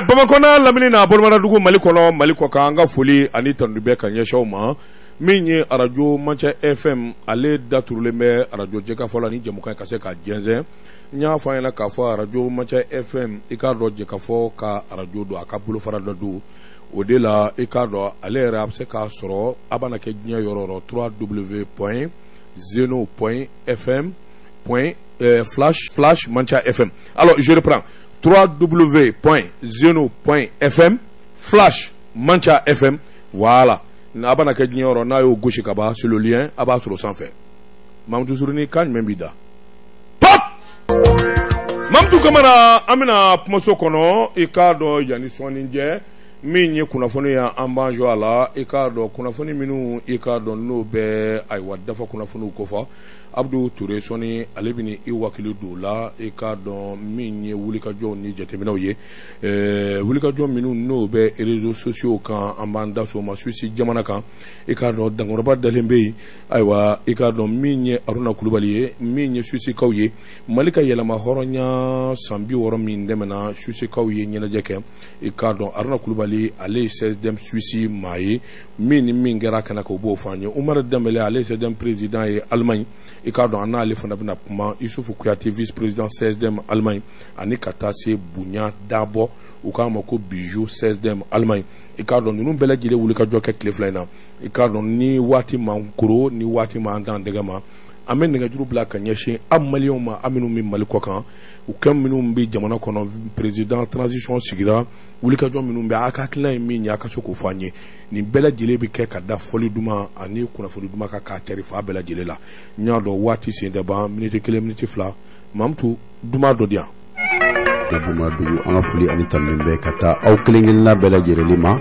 Bamakɔ n'a lamini n'a bolomadadugu, Mali kɔnɔ, Mali kɔ kan, an ka foli ani tanuni bɛ ka ɲɛsin aw ma. Min ye arajo Manca FM, ale daturulen bɛ arajo Jɛkafɔ la ni jɛmukan ka se ka jɛnsɛn. N y'a fɔ an ɲɛna k'a fɔ arajo Manca FM, i k'a dɔn Jɛkafɔ ka arajo don, a ka bolofara dɔ don. O de la, i k'a dɔn ale yɛrɛ a bɛ se k'a sɔrɔ a bɛna kɛ diɲɛ yɔrɔ yɔrɔ, 3W point zeno point fm point slash slash Manca FM. Alors, je reprends: 3W point zeno point fm slash Manca FM. Voilà, a bɛna kɛ diɲɛ yɔrɔ n'a y'o gosi ka ban sur le lien, a b'a sɔrɔ sanfɛ. Mamutu Suruni kan jumɛn b'i da? Pop Mamutu Kamara, an bɛna kumaso kɔnɔ. I k'a dɔn yanni sɔɔni jɛ, min ye kunnafoni ye, an b'an jɔ a la. I k'a dɔn kunnafoni minnu, i k'a dɔn n'o bɛ, ayiwa, dafa kunnafoniw kofɔ, Abudu Ture sɔnni ale bɛ i wakili don la. I k'a dɔn min ye wulikajɔw ni jateminɛw ye, wulikajɔ minnu n'o bɛ réseaux sociaux kan, an b'an da so ma Suisse jamana kan. I k'a dɔn dankɔrɔba dalen bɛ yen. Ayiwa, i k'a dɔn min ye Haruna Kulubali ye, min ye Suissekaw ye, Mali ka yɛlɛma hɔrɔnya san 60 min tɛmɛna, Suissekaw ye ɲɛnajɛ kɛ. I k'a dɔn Haruna Kulubali, ale ye CSDM Suisse maa ye. Min ni min kɛra kɛnɛ kan, o b'o fɔ an ye. Umaru Danbɛlɛ, ale ye CSDM président ye Allemagne. I k'a dɔn an n'ale fana bɛna kuma. Yusufu Kuyate, vice président CSDM Allemagne, ani ka taa se Bonya Dabɔ, u k'a ma ko Bijou, CSDM Allemagne. I k'a dɔn ninnu bɛɛ lajɛlen wuli ka jɔ kɛ tile 2 in na. I k'a dɔn ni waati man koro, ni waati ma an t'an dɛgɛ ma, an bɛ nɛgɛjuru bila ka ɲɛsin an maliyɛnw ma, an minnu bɛ Mali kɔ kan, u kɛ minnu bɛ jamana kɔnɔ. Président transition sigira, wulikajɔ minnu bɛ, a ka hakilina ye min ye, a ka se k'o fɔ an ye. Nin bɛɛ lajɛlen bɛ kɛ ka da fɔli duman ani kunnafoni duman kan k'a cari fa bɛɛ lajɛlen la. N y'a dɔn waati sen tɛ ban, miniti 1, miniti 2, Mamutu duman dɔ di yan. Dugu, an ka foli ani tanuni bɛ ka taa aw kelen kelenna bɛɛ lajɛlen ma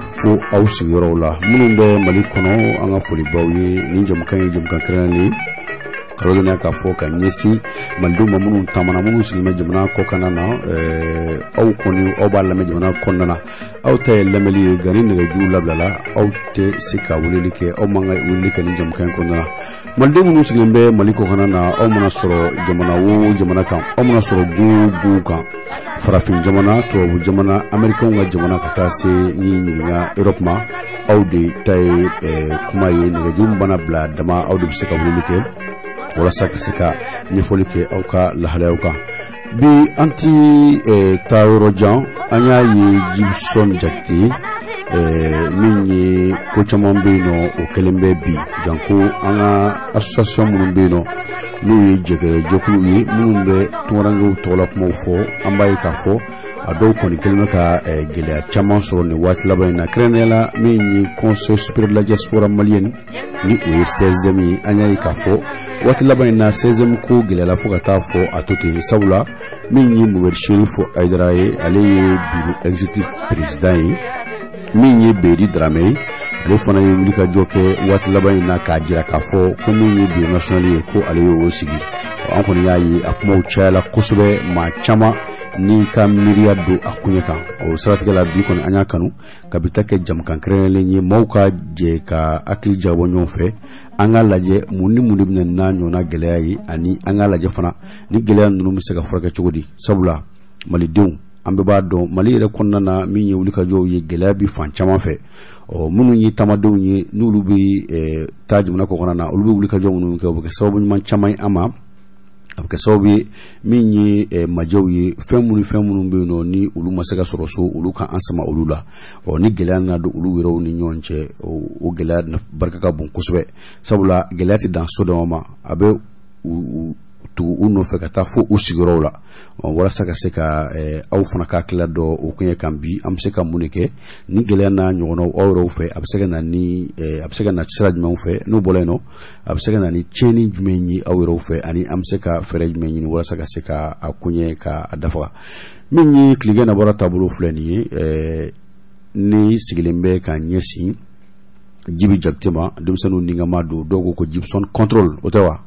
fo aw sigiyɔrɔw la. Minnu bɛ Mali kɔnɔ, an ka foli baw ye. Nin jɛmukan ye jɛmukan kɛrɛnkɛrɛnnen ye ka dɔnniya k'a fɔ ka ɲɛsin malidenw ma minnu taamana, minnu sigilen bɛ jamana kɔkanna na. Aw kɔni, aw b'a lamɛn jamana kɔnɔna na, aw ta ye lamɛnli ye, nka ni nɛgɛjuru labilala, aw tɛ se ka weleli kɛ, aw man ka weleli kɛ ni jɛmukan in kɔnɔna na. Maliden minnu sigilen bɛ Mali kɔkanna na, aw mana sɔrɔ jamana o jamana kan, aw mana sɔrɔ gun o gun kan, farafin jamana, tubabu jamana, amɛrikɛnw ka jamana, ka taa se ni ɲininka Europe ma, aw de ta ye kuma ye. Nɛgɛjuru bana bila dama, aw de bɛ se ka weleli kɛ walasa ka se ka ɲɛfɔli kɛ aw ka lahalayaw kan. Bi an ti taa yɔrɔ jan. An y'a ye Jibson Jakite, min ye ko caman bɛ yen nɔ, o kɛlen bɛ bi janko an ka association minnu bɛ yen nɔ, n'o ye jɛkɛrɛjɛkuluw ye minnu bɛ tunkarankew tɔgɔla kumaw fɔ, an b'a ye k'a fɔ a dɔw kɔni kɛlen bɛ ka gɛlɛya caman sɔrɔ nin waati laban in na, kɛrɛnkɛrɛnnenya la min ye Conseil supérieur de la diaspora malienne, ni o ye CSDM ye. An y'a ye k'a fɔ waati laban in na, CSDM ko gɛlɛyala fo ka taa fɔ a to ten, sabula min ye Mohamed Cherif Haidara ye, ale ye bureau exécutif président ye. Min ye Beri Dramɛ ye, ale fana ye wulikajɔ kɛ waati laban in na k'a jira k'a fɔ ko min ye bureau national ye, ko ale y'o sigi. An kɔni y'a ye a kumaw cayala kosɛbɛ, maa caman n'i ka miiriya don a koɲɛ kan. O siratigɛ la, bi kɔni an y'a kanu ka bi ta kɛ jamukan kɛrɛnkɛrɛnlen ye, maaw ka jɛ ka hakili jagabɔ ɲɔgɔn fɛ, an k'a lajɛ mun ni mun de bɛna n'a ɲɔgɔnna gɛlɛya ye, ani an k'a lajɛ fana ni gɛlɛya ninnu bɛ se ka furakɛ cogo di. Sabula malidenw, an bɛɛ b'a dɔn Mali yɛrɛ kɔnɔna na, min ye wulikajɔw ye, gɛlɛya bi fan caman fɛ. Ɔ minnu ye taamadenw ye, n'olu bɛ taa jamana kɔkɔnɔ na, olu bɛ wulikajɔ minnu kɛ, o bɛ kɛ sababu ɲuman caman ye an ma. A bɛ kɛ sababu ye min ye majɛw ye, fɛn minnu bɛ yen nɔ, ni olu ma se ka sɔrɔ so, olu ka an sama olu la. Ɔ ni gɛlɛya nana don olu yɛrɛw ni ɲɔgɔn cɛ, o gɛlɛya barika ka bon kosɛbɛ, sabula gɛlɛya tɛ dan so dama ma, a bɛ u tugu u nɔfɛ ka taa fo u sigiyɔrɔw la. Walasa ka se ka aw fana ka hakilila dɔ o koɲɛ kan, bi an bɛ se ka mun de kɛ ni gɛlɛya n'a ɲɔgɔnnaw aw yɛrɛw fɛ? A bɛ se ka na ni a bɛ se ka na sira jumɛnw fɛ? N'o bɔra yen nɔ, a bɛ se ka na ni tiɲɛni jumɛn ye aw yɛrɛw fɛ? Ani an bɛ se ka fɛɛrɛ jumɛn ɲini walasa ka se ka a koɲɛ ka a dafaga? Min ye tilegɛn nabɔra taabolo filɛ nin ye, ni sigilen bɛ ka ɲɛsin Jibi Jakite ma, denmisɛnninw ni ka ma don, dɔw ko ko Jibson contrôle, o tɛ wa?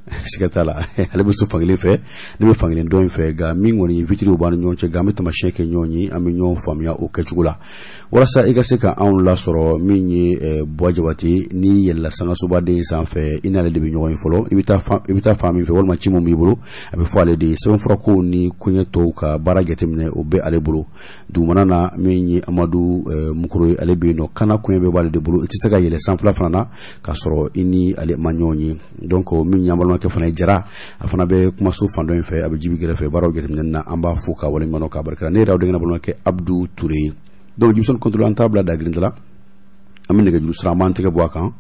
Siga t'a la, ale bɛ so fankelen fɛ, ne bɛ fankelen dɔ in fɛ, nka min kɔni ye vitiriw b'an ni ɲɔgɔn cɛ, nka an bɛ tamasiyɛn kɛ ɲɔgɔn ye, an bɛ ɲɔgɔn faamuya o kɛcogo la walasa i ka se ka anw lasɔrɔ. Min ye Buwa Jabate, n'i yɛlɛla sangasobaden sanfɛ, i n'ale de bɛ ɲɔgɔn ye fɔlɔ. I bɛ taa fan min fɛ walima ci min b'i bolo, a bɛ fɔ ale de ye. Sɛbɛnfurakow ni koɲɛ tɔw ka baara jateminɛ, o bɛ ale bolo. Dugumana na, min ye Amadu Mukoro ye, ale bɛ yen nɔ. Kana koɲɛ bɛɛ b'ale de bolo. I tɛ se ka yɛlɛ sanfɛla fana na k'a sɔrɔ i ni ale ma ɲɔgɔn ye. Donc min y'an balimakɛ fana ye, Jara, a fana bɛ kumaso fan dɔ in fɛ, a bɛ Jibi kɛrɛfɛ baaraw jateminɛ na. An b'a fo ka waleɲuman dɔn k'a barika. Ne yɛrɛ, aw denkɛ, balimakɛ Abdu Ture ye. Donc Jibson contrôle, an t'a bila dagirinta la, an bɛ nɛgɛjuru sira, an b'an tɛgɛ bɔ a kan,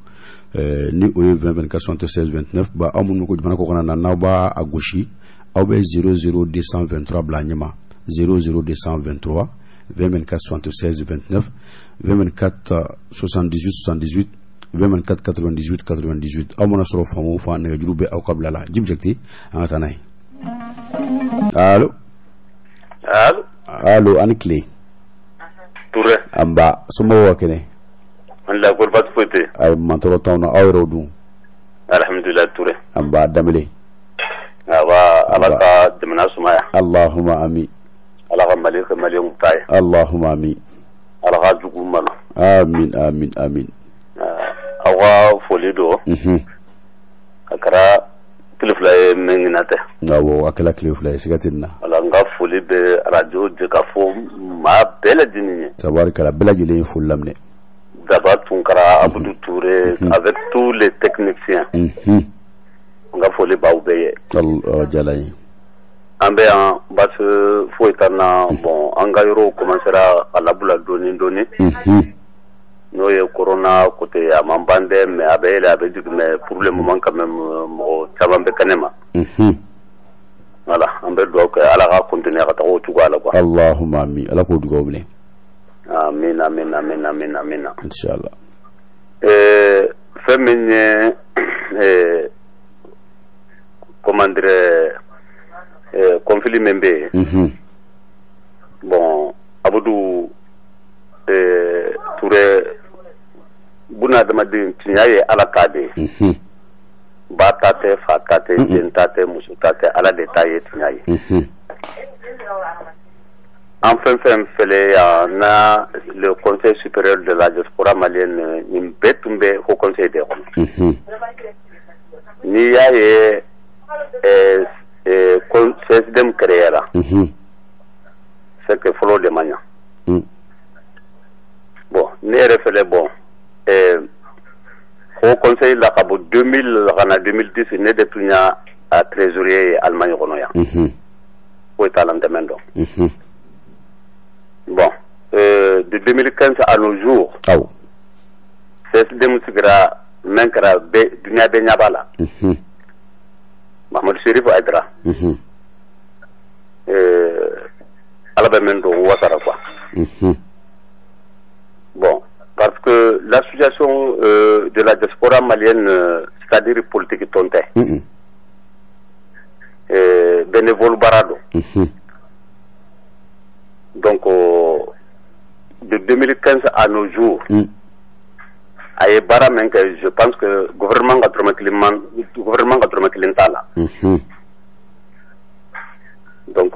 ni o ye 20 24 76 29. Ba aw minnu ko jamana kɔkana na, n'aw b'a a gosi, aw bɛ 00 223 bila a ɲɛma: 00 223 20 24 76 29, 20 24 78 78, 20 24 98 98. Aw mana sɔrɔ fan o fan, nɛgɛjuru bɛ aw ka bila la. Jibi Jakite, an ka taa n'a ye. Allo? Allo? Allo, ani tile. Touré. Anba, somɔgɔw ka kɛnɛ? Alhamdulillah, ko baasi foyi tɛ yen. Ayi, mantɔrɔ t'anw na. Aw yɛrɛw dun? Alhamdulillah, Touré. Anba, Danbele. Aba, Ala ka jamana sumaya. Allahumma ami. Ala ka Mali kɛ maliyɛnw ta ye. Allahumma ami. Ala ka jugu malo. Amin, amin, amin. Aw ka foli don. A kɛra tile 2 ye min ɲinan tɛ. Awɔ, a kɛla tile 2 ye, siga tɛ nin na. Wala, n ka foli bɛ arajo Jɛkafɔ maa bɛɛ lajɛlen ye. Tabarikala, bɛɛ lajɛlen ye foli laminɛ. Daba Tunkara, Abdou Touré, avec tous les techniciens. N ka foli b'aw bɛɛ ye. O diyara n ye. An bɛ yan, baasi foyi t'an na. Bon, an ka yɔrɔw commencera a labila dɔɔni dɔɔni. N'o ye corona côté, a man ban dɛ, mais a bɛ yɛlɛ, a bɛ jigin, mais pour le moment quand même, mɔgɔ caman bɛ kɛnɛ ma. Voilà, an bɛ dugawu kɛ, Ala ka continuer ka taga o cogoya la quoi. Allahumma ami, Ala k'o dugawu minɛ. Amin, amin, amin, amin, amin. Inshallah. Fɛn min ye comment dirais conflit min bɛ yen. Bon, Abudu Touré, buna adamaden, tiɲɛ ye Ala ta de ye. Ba ta tɛ, fa ta tɛ, den ta tɛ, muso ta tɛ, Ala de ta ye tiɲɛ ye. An fɛn fɛn fɛlɛ yan na, le Conseil supérieur de la diaspora malienne, nin bɛɛ tun bɛ haut conseil de kɔnɔ. N'i y'a ye CSDM créé la, c'est que fɔlɔ de ma ɲa. Bon, ne yɛrɛ fɛlɛ, bon, haut conseil la, ka bɔ 2000 ka na 2010, ne de tun y'a a trésorier ye Allemagne kɔnɔ yan. Foyi t'a la, n tɛ mɛn dɔn. Bon, de 2015 à nos jours, CSDM sigira, mɛn kɛra bɛɛ, dunuya bɛɛ ɲɛ b'a la. Mahamadu Serif Hayidara. Ala bɛ min dɔn, wasara quoi. Bon, parce que l'association de la diaspora malienne, c'est-à-dire politique tɔn tɛ. Bénévole baara don. Donc, de 2015 à nos jours, a ye baara min kɛ, je pense que gouvernement ka dɔrɔmɛ kelen man, gouvernement ka dɔrɔmɛ kelen t'a la. Donc,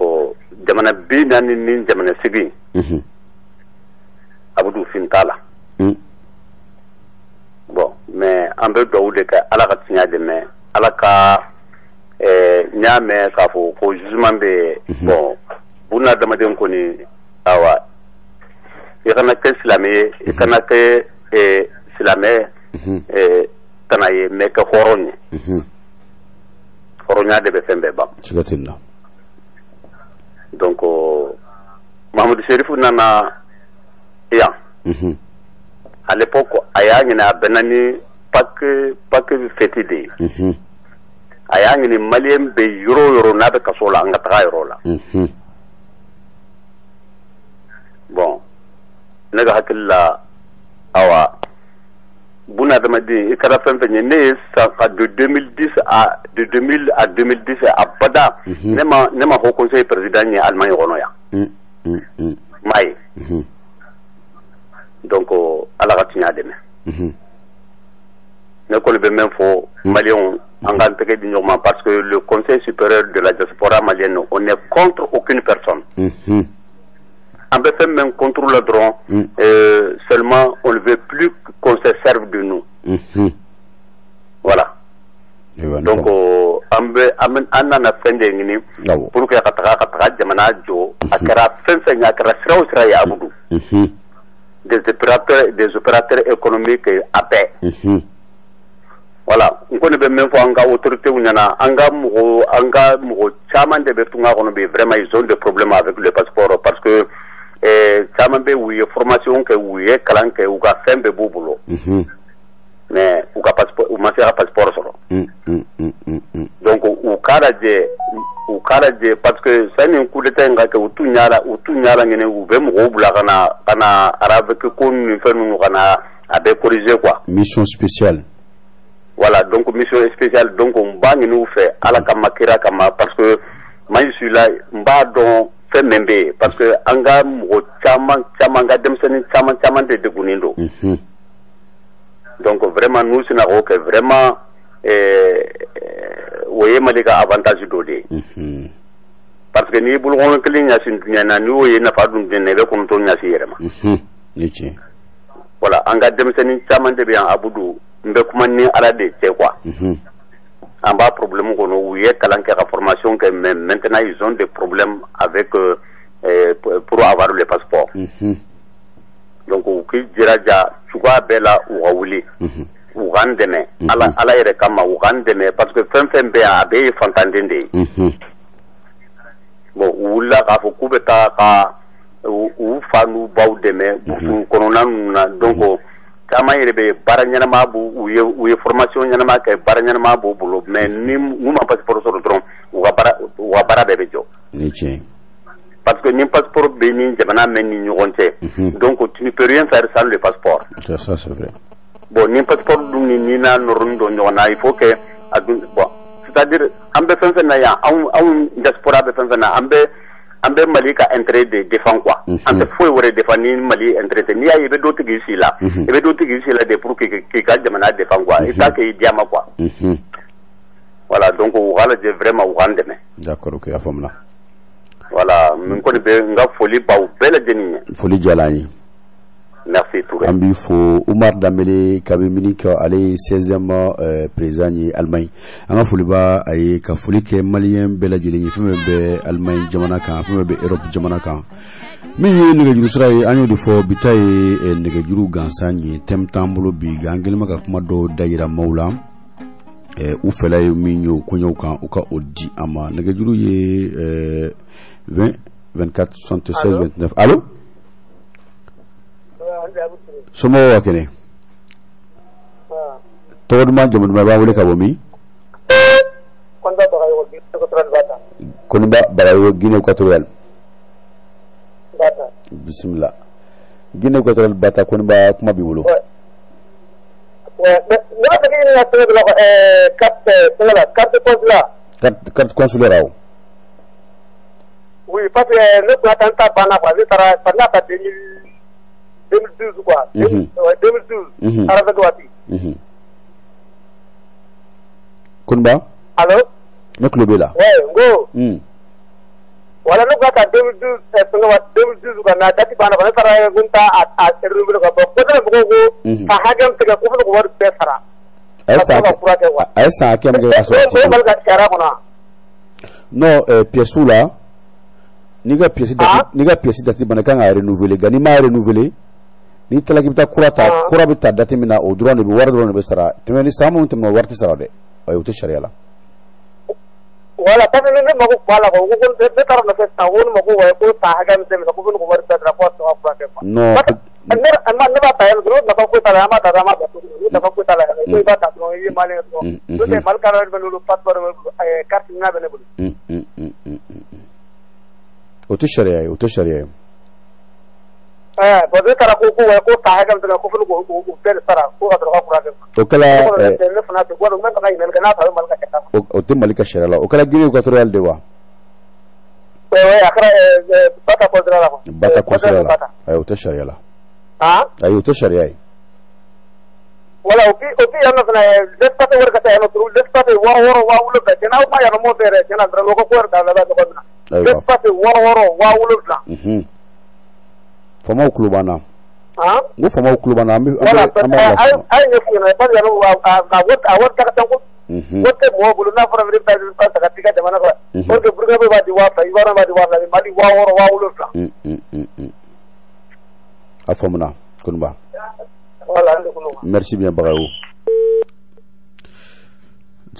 jamana 40 ni jamana 8, Abudu, fin t'a la. Bon, mais an bɛ dugawu de kɛ, Ala ka tiɲɛ dɛmɛ, Ala ka n y'a mɛn k'a fɔ ko jugement bɛ yen. Bon, buna adamaden kɔni, awa, i kana kɛ silamɛ ye, i kana kɛ silamɛ tana ye, mais kɛ hɔrɔn ye. Hɔrɔnya de bɛ fɛn bɛɛ ban. Siga tɛ nin na. Donc Mahamadu Serifu nana yan. À l'époque, a y'a ɲini, a bɛnna ni Pâques fête de ye. A y'a ɲini maliyɛn bɛ yɔrɔ o yɔrɔ n'a bɛ kaso la, an ka taga yɔrɔ la. Bon, ne ka hakili la, awa, buna adamaden, i kɛra fɛn fɛn ye, ne ye san ka de 2010 à de 2000 à 2010, abada, ne ma haut conseil président ye Allemagne kɔnɔ yan. M'a ye. Donc Ala ka tiɲɛ dɛmɛ. Ne kɔni bɛ min fɔ maliyɛnw, an k'an tɛgɛ tɛgɛ di ɲɔgɔn ma, parce que le Conseil supérieur de la diaspora malienne, on est contre aucune personne. An bɛ fɛn min contre la dɔrɔn, seulement on ne veut plus qu'on se serve de nous. Voilà. Donc an bɛ an nana fɛn de ɲini pour que ka taga jamana jɔ. A kɛra fɛn fɛn ye, a kɛra sira o sira ye, Abudu, des opérateurs économiques, a bɛɛ. Voilà, n kɔni bɛ min fɔ an ka autorités ɲɛna, an ka mɔgɔ caman de bɛ tunga kɔnɔ bi. Vraiment, ils ont des problèmes avec le passeport, parce que caman bɛ, u ye formation kɛ, u ye kalan kɛ, u ka fɛn bɛɛ b'u bolo, mais u ka passeport, u ma se ka passeport sɔrɔ. Donc u k'a lajɛ, parce que sani coup d'état in ka kɛ, u t'u ɲa la ɲini, u bɛ mɔgɔw bila ka na RAVEC ko ni fɛn ninnu, ka na a bɛ corriger, quoi. Mission spéciale. Voilà, donc mission spéciale. Donc n b'a ɲini u fɛ, Ala kama, kira kama, parce que moi, je suis là, n b'a dɔn fɛn min bɛ yen, parce que an ka mɔgɔ caman caman ka denmisɛnnin caman caman de degunnen don. Donc vraiment, n'u sina k'o kɛ, vraiment, o ye Mali ka avantage dɔ de ye, parce que n'i ye bolokɔnɔ kelen ɲasin diɲɛ na, n'i y'o ye nafa dun diɲɛ na, i bɛ 9 ɲasin i yɛrɛ ma. Ni tiɲɛ. Voilà, an ka denmisɛnnin caman de bɛ yan, Abudu, n bɛ kuma ni Ala de cɛ, quoi. An b'a problème kɔnɔ, u ye kalan kɛ, ka formation kɛ, mais maintenant ils ont des problèmes avec pour avoir le passeport. Donc u k'i jiraja cogoya bɛɛ la, u ka wuli, u k'an dɛmɛ, Ala yɛrɛ kama, u k'an dɛmɛ, parce que fɛn fɛn bɛ yan, a bɛɛ ye fantanden de ye. Bon, u wulila k'a fɔ k'u bɛ taa ka u fa n'u baw dɛmɛ burusu kɔnɔna ninnu na. Donc caman yɛrɛ bɛ baara ɲɛnama b'u u ye formation ɲɛnama kɛ, baara ɲɛnama b'u bolo, mais ni n'u ma passeport sɔrɔ dɔrɔn, u ka baara bɛɛ bɛ jɔ. Ni tiɲɛ. Parce que ni passeport bɛ ni jamana mɛn ni ɲɔgɔn cɛ, donc tu ne peux rien faire sans le passeport. Ça, c'est vrai. Bon, ni passeport dun ni n'a nɔrɔnin don ɲɔgɔn na, il faut que a dun. Bon, c'est à dire an bɛ fɛn fɛn na yan, anw diaspora bɛ fɛn fɛn na, an bɛ Mali ka intérêt de défend, quoi. An tɛ foyi wɛrɛ défend ni Mali intérêt tɛ. N'i y'a ye i bɛ dɔ tigɛ i si la, i bɛ dɔ tigɛ i si la de pour que k'i ka jamana défend, quoi. I t'a kɛ i diya ma, quoi. Voilà, donc u k'a lajɛ vraiment, u k'an dɛmɛ. D'accord, ok, a faamuna. Voilà, n kɔni bɛ n ka foli b'aw bɛɛ lajɛlen ye. Foli diyara an ye. Merci, Touré. An b'i fo, Umar Danbele, kabi Munich, ale ye 16e président ye Allemagne. An ka foli b'a a ye, ka foli kɛ malien bɛɛ lajɛlen ye, fɛn fɛn bɛ Allemagne jamana kan, fɛn fɛn bɛ Europe jamana kan. Min ye nɛgɛjuru sira ye, an y'o de fɔ, bi ta ye nɛgɛjuru gansan ye, thème t'an bolo bi, nka an kɛlen bɛ ka kuma dɔw da yira maaw la, u fɛla ye min ye o koɲɛw kan, u ka o di an ma. Nɛgɛjuru ye 20 24 76 29. Allo, somɔgɔw ka kɛnɛ? Tɔgɔ duman, jamu duman, i b'an wele ka bɔ min? Koniba Bagayogo, Guinée équatoriale. Bisimila, Guinée équatoriale, Bata. Koniba, kuma b'i bolo. Ne b'a fɛ k'i ɲininka fɛn dɔ la, carte fɛngɛ la, carte consulaire. Carte consulaire, awɔ. Oui, parce que ne kun ta n ta banna, quoi. Ne taara parce que ne y'a ta 2012, quoi. 2012. RAVEC waati. Koniba. Allo. Ne tulo b'e la. Ouais, n ko. Voilà, ne kun ta 2012 fɛngɛ waati, 2012 quoi, mais a date banna, quoi. Ne taara ko n ta a renouveler, quoi. Bon, ko ne mɔgɔw ko ka hakɛ min tigɛ, ko fo ne k'o wari bɛɛ sara. A ye san a ye san hakɛ min kɛ k'a sɔrɔ a t'i bolo. O Mali ka sariya kɔnɔ. Non, pièce la, n'i ka pièce date, n'i ka pièce date banna, i kan k'a renouveler. Nka n'i m'a renouveler, n'i tilala k'i bɛ taa kura ta, kura bɛ ta date min na, o dɔrɔn de bɛ wari dɔrɔn de bɛ sara. Tɛmɛ ni san minnu tɛmɛna, o wari tɛ sara dɛ. Ayi, o tɛ sariya la. Voilà, parce que ne mako b'a la, quoi. Ko ne taara nɔfɛ sisan, ko ne ma ko wa ko san hakɛ min tɛmɛna, ko fo ne k'o wari bɛɛ sara fo ka sɔrɔ ka furakɛ, quoi. Non. Ne b'a ta yan dɔrɔn, nafa foyi t'a la, an b'a ta, an b'a bila cogo min, nafa foyi t'a la yɛrɛ. I b'a ta dɔrɔn, i ye malien dɔrɔn. N'o tɛ, Mali carte bɛ ne bolo, passeport bɛ ne bolo, carte NINA bɛ ne bolo. O tɛ sariya ye, o tɛ sariya ye. Bon, ne taara ko wa ko san hakɛ min tɛmɛna, ko fo ne k'o bɛɛ de sara ko ka sɔrɔ ka furakɛ. O kɛla. Ne fana tɛ wari, n bɛ fɛ ka ɲininkali kɛ n'a sɔrɔ a bɛ Mali ka sariya kɔnɔ. O tɛ Mali ka sariya la. O kɛra Guinée équatoriale de wa? Oui, a kɛra Bata consulat la, quoi. Bata consulat la. Ayi, o tɛ sariya la. Ayi, o tɛ sariya ye. Voilà o bi yan nɔ fana l'espace wari ka taa yan nɔ turu l'espace 6000 7,000 tiɲɛna aw ma yan nɔ mɔ fɛ yɛrɛ tiɲɛna vraiment o ka ko yɛrɛ da laban cogo min na. L'espace 66 7,000. Faamaw tulo b'an na. N ko faamaw tulo b'an na an bɛ an b'a lase. A ye ɲɛf'u ɲɛna parce que a wari ta ka ca kojugu. Wari tɛ mɔgɔw bolo n'a fɔra i bɛ taa ta ka t'i ka jamana kɔnɔ. O de Burukina b'a di 2000 Ivoirien b'a di 2000 Mali 6000 7,000. A faamuna Koninba. Voilà. Merci bien Bagayogo.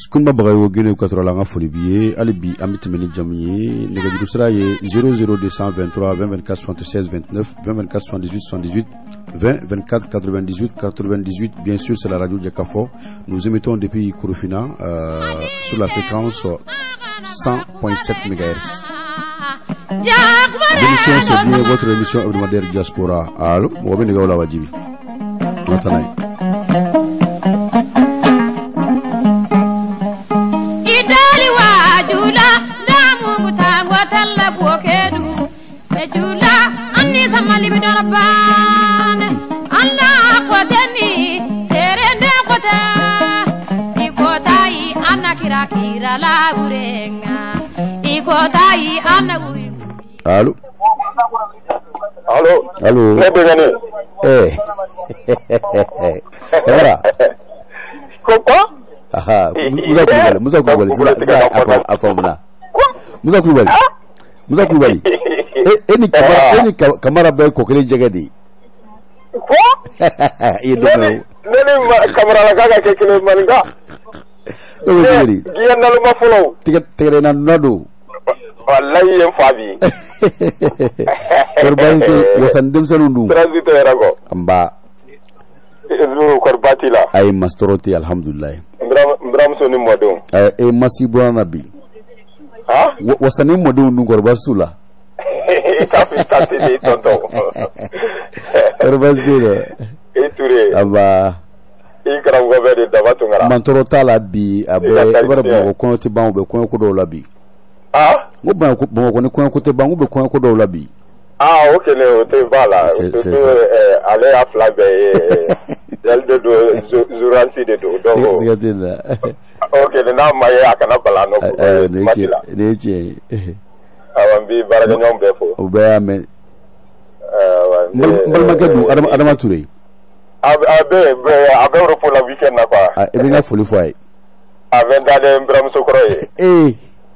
Koninba Bagayogo Guinée équatoriale an ka foli b'i ye hali bi an bɛ tɛmɛ ni jamu ye nɛgɛjuru sira ye 00223 20 24 76 29 20 24 78 78 20 24 98 98. Bien sûr, c'est la radio Djekafo. Nous émettons depuis Korofina sur la fréquence 100.7 MHz. L'émission, c'est bien votre émission hebdomadaire Diaspora. Allo, mɔgɔ bɛ nɛgɛw la wajibi. An ka taa n'a ye. Allo. Allo. Allo. Ne denkɛnin. Kamara. Ko quoi? Aha, Musa Kulubali, Musa Kulubali, sisan a faamuna. Musa Kulubali. Musa Kulubali. E ni Kamara, e ni Kamara bɛɛ kɔ kelen jɛgɛ de ye. Quoi? I ye dɔ mɛn o. Ne ni Kamara la k'a ka kɛ kelen maninka. Ne ko cogo di? Diɲɛ naloma fɔlɔ. Tigɛdɛgɛ na nɔ don. Walayi ye n fa bi. Kɔri baasi tɛ wasani denmisɛnninw dun. Baasi tɛ yɛrɛ kɔ. Nba. Kɔri baasi t'i la. Ayi masi tɔɔrɔ tɛ yen alihamudulilayi. N buramuso ni mɔdenw. Ɛɛ masi bɔra na bi. Wasani mɔdenw dun kɔri baasi t'u la. I t'a fɔ i ta tɛ de tonton. Kɔri baasi tɛ yen dɛ. I Ture. Nba. I karamɔgɔ bɛ de Daba Tunkara. Mantɔɔrɔ t'a la bi a bɛ i b'a dɔn Bamakɔ kɔɲɔ tɛ ban u bɛ kɔɲɔko dɔw la bi. N ko Bamakɔ ni kɔɲɔko tɛ ban n k'u bɛ kɔɲɔko dɔw la bi. O kɛlen o tɛ ba la surtout ale y'a fila bɛɛ ye ale de don journaliste de don donc. Siga tɛ nin na. O kɛlen n'a ma ye a kana bala nɔ. Nin ye tiɲɛ ye. Awɔ n b'i baarakɛɲɔgɔn bɛɛ fo. O bɛɛ y'a mɛn. N balimakɛ dun Adama Ture. A bɛ repos la week-end na quoi. I bɛ n ka foli fɔ a ye. A bɛ n dalen n buramuso kɔrɔ ye.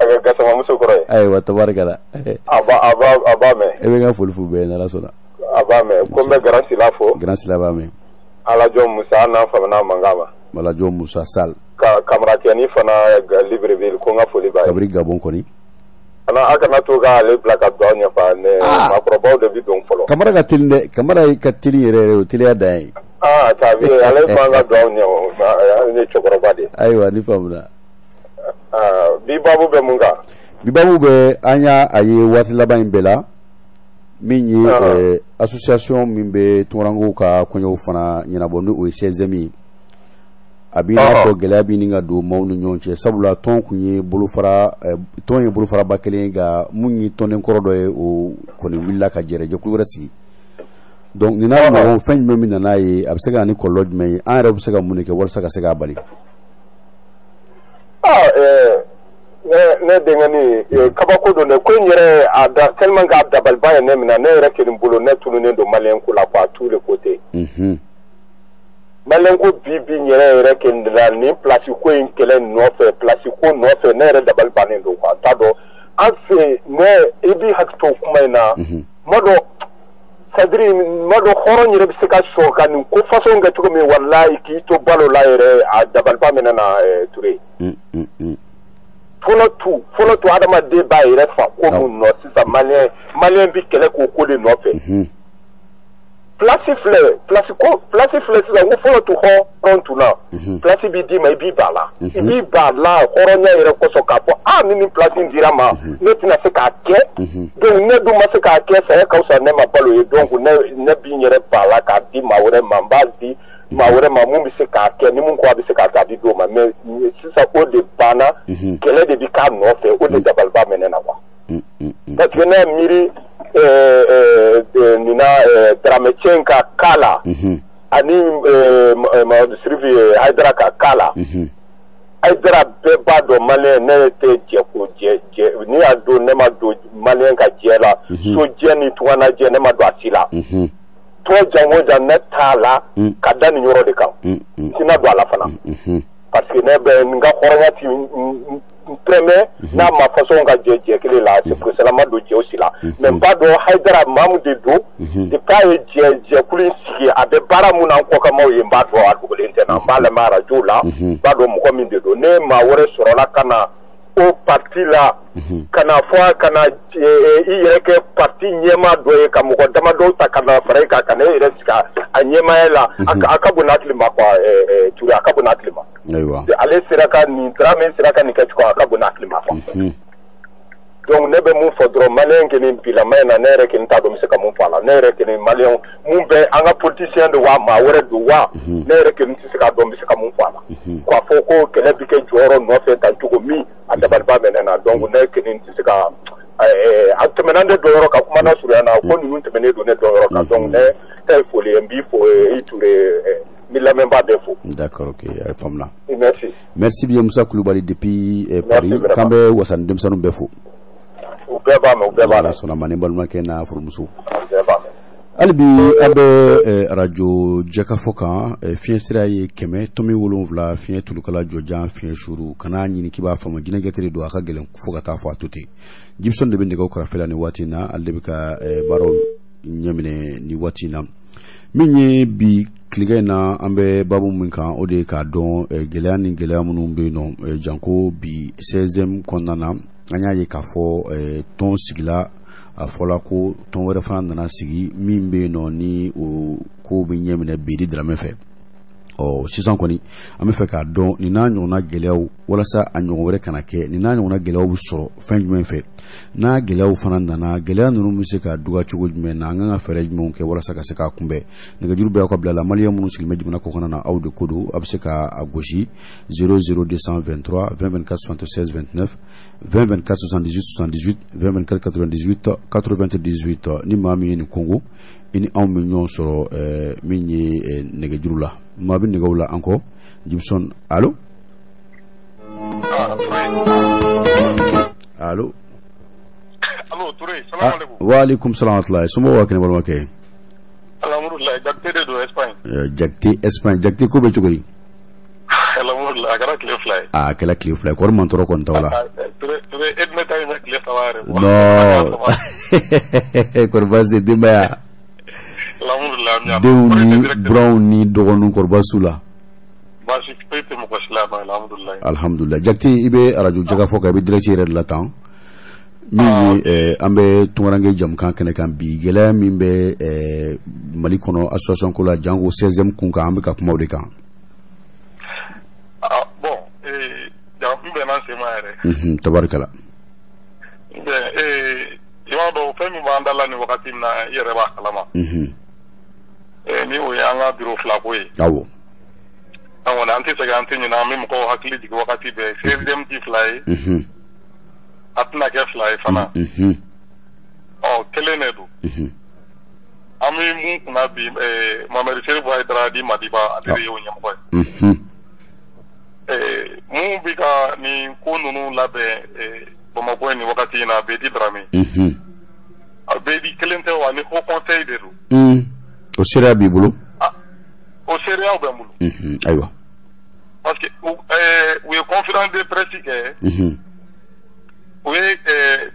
A bɛ Gasamamuso kɔrɔ ye. Ayiwa tabarikala. A b'a mɛn. E bɛ n ka foli f'u bɛɛ ye n'Ala sɔnna. A b'a mɛn ko n bɛ Grand Sila fo. Grand Sila b'a mɛn. Alajɔ Musa an n'a famana mankan ma. Alajɔ Musa Sall. Ka Kamarakɛni fana Libreville ko n ka foli b'a ye. Kabiri Gabon kɔni. A kana to k'ale bila ka don aw ɲɛ fa ne maakɔrɔbaw de bɛ don fɔlɔ. Kamara ka teli dɛ Kamara ka teli yɛrɛ yɛrɛ o teliya dan ye. Tabi ale man ka don aw ɲɛ o ale ye cɛkɔrɔba de ye. Ayiwa ni faamuna. Bi baabu bɛ mun kan? Bi baabu bɛ an y'a a ye waati laban in bɛɛ la min ye association min bɛ tunkarankew ka kɔɲɔw fana ɲɛnabɔ ni o ye 16e ye. A b'i n'a fɔ gɛlɛya bɛ ɲini ka don maaw ni ɲɔgɔn cɛ sabula tɔn kun ye bolofara tɔn ye bolofaraba kelen ye nka mun ye tɔnden kɔrɔ dɔ ye o kɔni wulila ka jɛrɛ jɛkulu wɛrɛ sigi donc nin n'a ɲɔgɔn fɛn jumɛn min nana ye a bɛ se ka na ni kɔlɔlɔ jumɛn ye an yɛrɛ bɛ se ka mun de kɛ walasa ka se k'a bali. Ne denkɛnin kabako don dɛ ko in yɛrɛ a da tellement que a dabaliba ye ne minɛ ne yɛrɛ kelen bolo ne tununnen don maliyɛn ko la quoi tous les côtés. Maliyɛn ko bi bi yɛrɛ yɛrɛ kelen la nin place ko in kɛlɛ nɔfɛ place ko nɔfɛ ne yɛrɛ dabali bannen don quoi n t'a dɔn an fɛ ne i b'i hakili to kuma in na ma dɔn c'est à dire ma dɔn hɔrɔn yɛrɛ bɛ se ka sɔn ka nin ko façon kɛ cogo min walayi k'i to balo la yɛrɛ a dabaliba minɛ na Ture. Fɔlɔ tu adamaden b'a yɛrɛ fa ko mun nɔ sisan maliyɛn bi kɛlɛ k'o ko de nɔfɛ. Place filɛ sisan ko fɔlɔ tu hɔrɔn tun na place b'i d'i ma i b'i ban la i b'i ban la hɔrɔnya yɛrɛ kosɔn k'a fɔ ni nin place in dira ma ne tɛna se k'a kɛ donc ne dun ma se k'a kɛ saya ka fisa ne ma balo ye donc ne b'i yɛrɛ ban la k'a di maa wɛrɛ ma n b'a di maa wɛrɛ ma mun bɛ se k'a kɛ ni mun ko a bɛ se k'a kɛ a di d'o ma mais sisan o de banna kɛlɛ de bɛ k'a nɔfɛ o de dabaliba mɛnɛ na quoi parce que ne miiri nin na Dramɛ cɛ in ka cas la Ani Mamadu Sirifi Hayidara ka k'a la. Hayidara bɛɛ b'a dɔn maliyɛn ne tɛ jɛ ko jɛ jɛ n'i y'a don ne ma don maliyɛn ka jɛ la. So jɛ ni tungana jɛ ne ma don a si la. Tɔn jan o jan ne t'a la ka da nin yɔrɔ de kan. N tɛna don a la fana. Parce que ne bɛ n ka hɔrɔnya ti n permet n'a ma façon ka jɛ jɛ kelen la, c'est pour cela ma don jɛ o si la. Mais n b'a dɔn Hayidara maa mun de don, depuis a ye jɛ jɛkulu in sigi a bɛ baara mun na an kɔkanmaw ye, n b'a dɔn a dogolen tɛ na, n b'a lamɛn arajo la, n b'a dɔn mɔgɔ min de don. Ne maa wɛrɛ sɔrɔla ka na o parti la, ka na fɔ ka na i yɛrɛ kɛ parti ɲɛmaa dɔ ye, ka mɔgɔ damadɔw ta ka na fara i kan, ka na e yɛrɛ sigi a ɲɛmaaya la, a ka bon hakili ma quoi, Ture, a ka bon hakili ma. Ayiwa. Ale sera ka nin Dramé sera ka nin kɛ cogo, a ka bon hakili ma quoi. Donc ne bɛ mun fɔ dɔrɔn, maliyɛn kelen bilama in na, ne yɛrɛ kelen t'a dɔn n bɛ se ka mun fɔ a la. Ne yɛrɛ kelen maliyɛn mun bɛ an ka politicien don wa maa wɛrɛ don wa, ne yɛrɛ kelen tɛ se k'a dɔn n bɛ se ka mun fɔ a la. K'a fɔ ko kɛlɛ bɛ kɛ jɔyɔrɔ nɔfɛ tan cogo min, a dabaliba bɛ ne na. Donc ne kelen tɛ se ka a tɛmɛna ne dɔnyɔrɔ kan, kuma na surunya na, ko ninnu tɛmɛnen don ne dɔnyɔrɔ kan. Donc ne ta ye foli ye, n b'i fo i Ture, n bɛ lamɛnbaa bɛɛ fo. D'accord, ok, a faamuna. Merci. Merci bien Musa Kulubali depuis Paris. K'an bɛ wasa ni denmisɛnninw bɛɛ fo. U bɛɛ b'a mɛn, u bɛɛ b'a mɛn. Ala sɔnna ma, ni balimakɛ n'a furumuso. U bɛɛ b'a mɛn. Hali bi an bɛ arajo jɛkafɔ kan, fiɲɛ sira ye 100.7, fiɲɛ tulukala jɔjan fiɲɛ suru. Kana ɲini k'i b'a faamu, jinɛkɛ de don, a ka gɛlɛn fo ka taa fɔ a to ten. Gibson de bɛ nɛgɛw karafe la nin waati in na, ale de bɛ ka baaraw ɲɛminɛ nin waati in na. Min ye bi tilegan in na, an bɛ baabu min kan, o de ye k'a dɔn gɛlɛya ni gɛlɛya minnu bɛ yen nɔ, janko bi 16e kɔnɔna na, an y'a ye k'a fɔ tɔn sigila, a fɔla ko tɔn wɛrɛ fana nana sigi min bɛ yen nɔ ni o ko bɛ ɲɛminɛ Bedi Dramé fɛ. Ɔ sisan kɔni an bɛ fɛ k'a dɔn nin n'a ɲɔgɔnna gɛlɛyaw, walasa a ɲɔgɔn wɛrɛ kana kɛ, nin n'a ɲɔgɔnna gɛlɛyaw bɛ sɔrɔ fɛn jumɛn fɛ, n'a gɛlɛyaw fana nana, gɛlɛya ninnu bɛ se ka duga cogo jumɛn na, an kan ka fɛɛrɛ jumɛnw kɛ walasa ka se k'a kunbɛn. Nɛgɛjuru bɛ aw ka bila la, maliyɛn minnu sigilen bɛ jamana kɔkan na, aw de ko don, a bɛ se ka a gosi 00223 20 24 76 29 20 24 78 78 20 24 98 98. Ni maa min ye nin kongo, i ni anw bɛ ɲɔgɔn sɔrɔ min ye nɛgɛjuru la. Maa bɛ nɛgɛw la an kɔ. Gibson, allo? Allo? Allo Touré, salam alaikum. Wa alaikum salam wa rahmatullahi. Somɔgɔw ka kɛnɛ balimakɛ? Alhamdulillah, Jakite de don Espagne. Jakite Espagne, Jakite ko bɛ cogo di? Alhamdulillah, a kɛra tile 2 ye. A kɛra tile 2 ye, kɔri mantɔrɔ kɔni t'aw la. Touré, e dun bɛ taa yen tile 3 yɛrɛ. Non. Kɔri baasi tɛ, denbaya? Alhamdulillah. Denw ni buranw ni dɔgɔninw, kɔri baasi t'u la? Baasi foyi tɛ mɔgɔ si la, alhamdulillah. Alhamdulillah. Jakite, i bɛ arajo jɛkafɔ kan, i bɛ direct yɛrɛ de la tan. Min ye an bɛ tunkaranke jamukan kɛnɛ kan bi, gɛlɛya min bɛ Mali kɔnɔ association ko la, janko 16e kun kan, an bɛ ka kuma o de kan. Ah bon, n bɛnna sen ma yɛrɛ. Tabarikala. Bien, i b'a dɔn fɛn min b'an da la nin wagati in na, i yɛrɛ b'a kalama. Ni o ye an ka bureau 2 ko ye. Awɔ. An kɔni an tɛ sɛgɛn, an tɛ ɲinɛ, an bɛ mɔgɔw hakili jigin wagati bɛɛ. 16e ti 2 ye. A tɛna kɛ 2 ye fana. Ɔ kelen de don. An bɛ mun kunna bi, Mamadu Serifu Hayidara di Madiba, ale de y'o ɲɛmɔgɔ ye. Mun bɛ ka nin ko ninnu labɛn Bamakɔ ye nin wagati in na, Bedi Dramé. A Bedi kelen tɛ wa, ni haut conseil de don. O seereya b'i bolo? O seereyaw bɛ n bolo. Ayiwa. Parce que u ye conférence de presse kɛ. U ye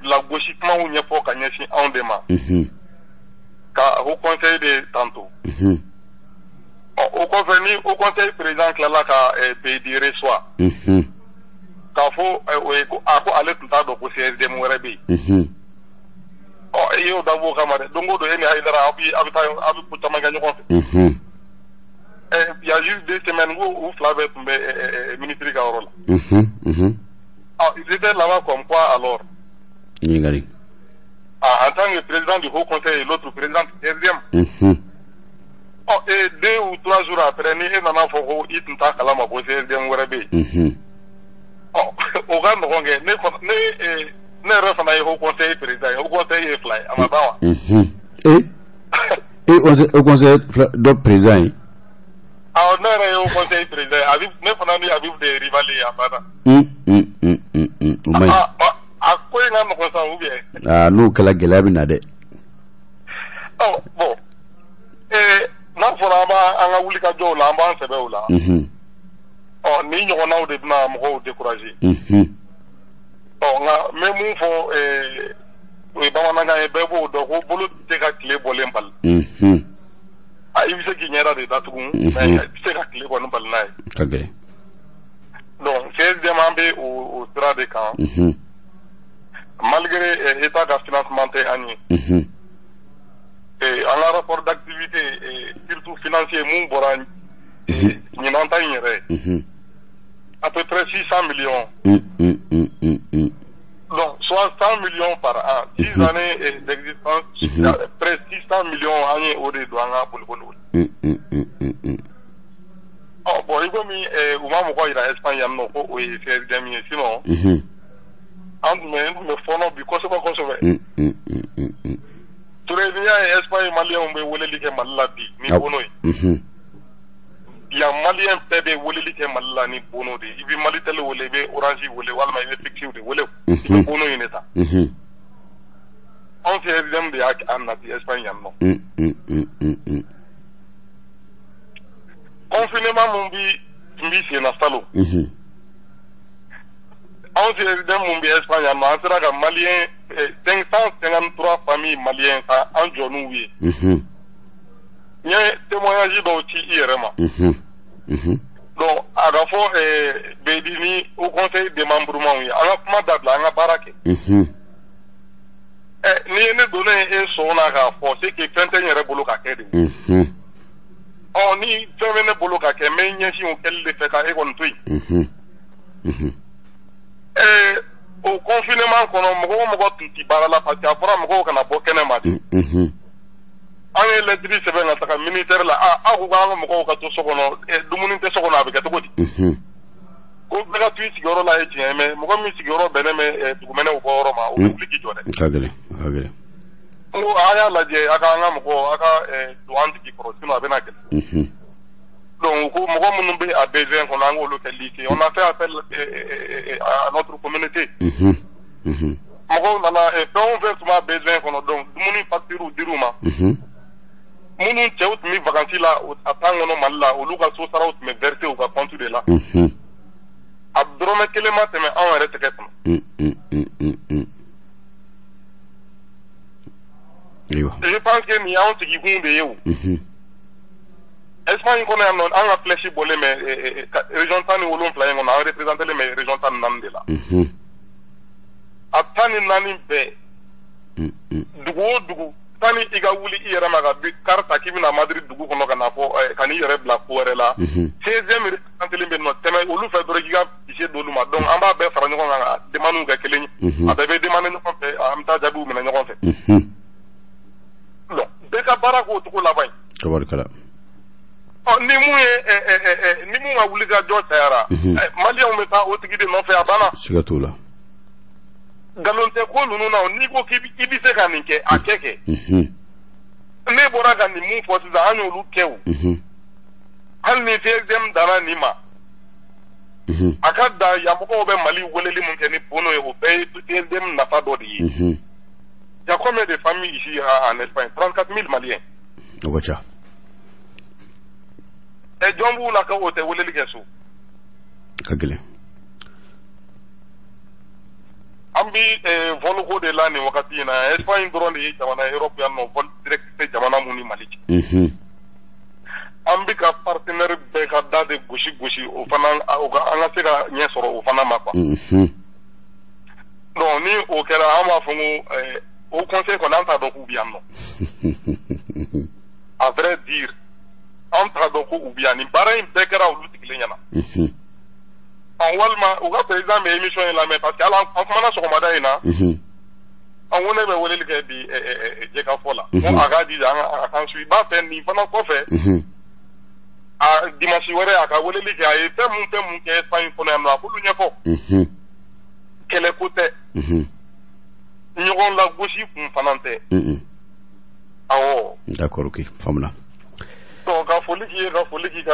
lagosi kumaw ɲɛfɔ ka ɲɛsin anw de ma. Ka haut conseil de tanto. Ɔ o kɔfɛ, ni haut conseil président tilala ka Bedi reçoit. K'a fɔ o ye ko a ko ale tun t'a dɔn ko CSDM wɛrɛ bɛ yen. Ɔ e y'o dabɔ o kama dɛ, don o don e ni Hayidara aw bɛ aw bɛ taa aw bɛ ko caman kɛ ɲɔgɔn fɛ. Il y a juste 2 semaines, ko u 2 bɛɛ tun bɛ ministre ka yɔrɔ la. Ah, ils étaient là-bas comme quoi alors? Ɲininkali. Ah, en tant que président du Haut Conseil et l'autre président du CSDM. Oh, et 2 ou 3 jours après, ni e nana fɔ ko i tun t'a kalama ko CSDM wɛrɛ bɛ yen. Ɔ o ka nɔgɔn kɛ, ne fana ne ne yɛrɛ fana ye Haut Conseil président ye, Haut Conseil ye 2 ye, a ma ban wa? E Haut Conseil dɔ président ye? Ɔ, ne yɛrɛ ye haut conseil président ye. Habib, ne fana ni Habib de ye rival ye, a banna. O man ɲi. A ko in ka nɔgɔn sa ou bien? Aa, n'o kɛla, gɛlɛya bɛ na dɛ. Ɔ bon, n'a fɔra an b'a an ka wulikajɔw la, an b'an sɛbɛw la. Ɔ, nin ɲɔgɔnnaw de bɛna mɔgɔw décourager. Ɔ, nka n bɛ mun fɔ, o ye bamanankan ye, bɛɛ b'o dɔn ko bolo tɛ ka tile bɔlen bali. A, i bɛ se k'i ɲɛda de datugu, mais i bɛ se ka tile kɔni bali n'a ye. Ka gɛlɛn. Donc CSDM, an bɛ o sira de kan. Malgré état ka financement tɛ an ye. An ka rapport d'activité, surtout financier, mun bɔra ɲinan ta in yɛrɛ, à peu près 600 millions. Donc, soit 100 millions par an. 6 années d'existence, près 600 millions an ye o de don an ka boliboliw la. Ɔ bon, i komi u ma mɔgɔ yira Espagne yan nɔ ko o ye CSDM ye, sinon an tun bɛ n tun bɛ fɔɔnɔ bi kosɛbɛ kosɛbɛ. Touré, n'i y'a ye Espagne maliyɛnw bɛ weleli kɛ Mali la bi ni bono ye. Yan maliyɛn bɛɛ bɛ weleli kɛ Mali la ni bono de ye. I bɛ Malitel wele, i bɛ Orange wele, walima i bɛ fixe de wele, i bɛ bono in de ta. Anw CSDM de y'a nati Espagne yan nɔ. Confinement mun bi tun bi sen na salon, anw CSDM mun bɛ Espagne yan nɔ, an sera ka maliyɛn 553 familles maliens ka an jɔ n'u ye. N ye témoignage dɔw ci i yɛrɛ ma. Donc a ka fɔ Bedi ni haut conseil démembrement ye, an ka kuma dabila, an ka baara kɛ. Ɛ, n'i ye ne donnen e sɔn na k'a fɔ, c'est que fɛn tɛ n yɛrɛ bolo ka kɛ de. Ɔ, ni fɛn bɛ ne bolo ka kɛ, n bɛ n ɲɛsin o kɛli de fɛ ka e kɔni to yen. O confinement kɔnɔ, mɔgɔ o mɔgɔ tun ti baara la, parce que a fɔra mɔgɔw kana bɔ kɛnɛ ma de. An ye lettre sɛbɛn ka taga ministère la. A, aw ko k'an ka mɔgɔw ka to so kɔnɔ, dumuni tɛ so kɔnɔ, a bɛ kɛ cogo di? Ko bɛɛ ka to i sigiyɔrɔ la ye tiɲɛ ye, mais mɔgɔ min sigiyɔrɔ bɛnnen bɛ dugumɛnɛw bɔ yɔrɔ ma, o bɛ wuli k'i jɔ dɛ. Ka gɛlɛn, a ka gɛlɛn. N ko a y'a lajɛ, a ka an ka mɔgɔ, a ka don an jigi kɔrɔ, sinon a bɛna gɛlɛn. Donc ko mɔgɔ minnu bɛ a besoin kɔnɔ, an k'olu kɛ lycée. On a fait appel à notre communauté. Mɔgɔw nana, fɛn o fɛn tun b'a besoin kɔnɔ, donc dumuni facture dir'u ma. Minnu cɛw tun bɛ vacances la a temps kɔnɔ Mali la, olu ka so saraw tun bɛ verser u ka compte de la. A dɔrɔmɛ kelen ma tɛmɛ anw yɛrɛ tɛgɛ kɔnɔ. Ayiwa. Je pense que nin y'anw sigikun de ye o. Espagne kɔnɔ yan nɔ, an ka flèche bɔlen bɛ région 17 in kɔnɔ, an représenté len bɛ région 14 de la. A 14 bɛɛ, dugu o dugu, sani i ka wuli i yɛrɛ ma ka bi car ta k'i bɛna Madrid dugu kɔnɔ ka na fɔ ka n'i yɛrɛ bila ko wɛrɛ la, 16e représenté len bɛ nɔ, tɛmɛ olu fɛ dɔrɔn k'i ka fichier d'olu ma. Donc an b'a bɛɛ fara ɲɔgɔn kan ka demande kɛ kelen ye, a bɛɛ bɛ demande ɲɔgɔn fɛ, an bɛ taa jaabiw minɛ ɲɔgɔn fɛ. Donc bɛɛ ka baara k'o cogo laban ye. Tabarikala. Ɔ, ni mun ye ni mun ka wuli ka jɔ cayara, maliyɛnw bɛ taa o tigi de nɔfɛ, a banna. Siga t'o la. Nkalon tɛ ko ninnu na, n'i ko k'i bɛ se ka nin kɛ, a kɛ kɛ. Ne bɔra ka nin mun fɔ sisan, an y'olu kɛ o. Hali ni CSDM danna nin ma, a ka dan yan, mɔgɔw bɛ Mali weleli mun kɛ ni bono ye, o bɛɛ ye CSDM nafa dɔ de ye. Il y a combien de familles ici en Espagne? 34 000 Maliens. O ka ca. Ɛ, jɔn b'u la ka o tɛ weleli kɛ so? Ka gɛlɛn. An bi vol ko de la nin wagati in na. Espagne dɔrɔn de ye jamana ye Europe yan nɔ, vol direct tɛ jamana mun ni Mali cɛ. An bi ka partenaire bɛɛ ka da de gosi gosi, o fana o ka an ka se ka ɲɛ sɔrɔ o fana ma quoi. Donc ni o kɛra, an b'a fɔ ko o conseil kɔni, an t'a dɔn k'u bɛ yan nɔ. À vrai dire, an t'a dɔn ko u bɛ yan. Nin baara in bɛɛ kɛra olu sigilen ɲɛna. Ɔ, walima u ka président bɛ émission in lamɛn, parce que hali an kumana sɔgɔmada in na. An ko ne bɛ weleli kɛ bi jɛkafɔ la. Ko a k'a jija a k'an suit. B'a fɛ nin fana kɔfɛ, a dimanche wɛrɛ a ka weleli kɛ, a ye fɛn mun kɛ Espagne kɔnɔ yan nɔ, a k'olu ɲɛfɔ. Kɛlɛko tɛ. Ɲɔgɔn lagosi kun fana tɛ. Awɔ. D'accord, ok, faamuna. Donc ka foli k'i ye, ka foli k'i ka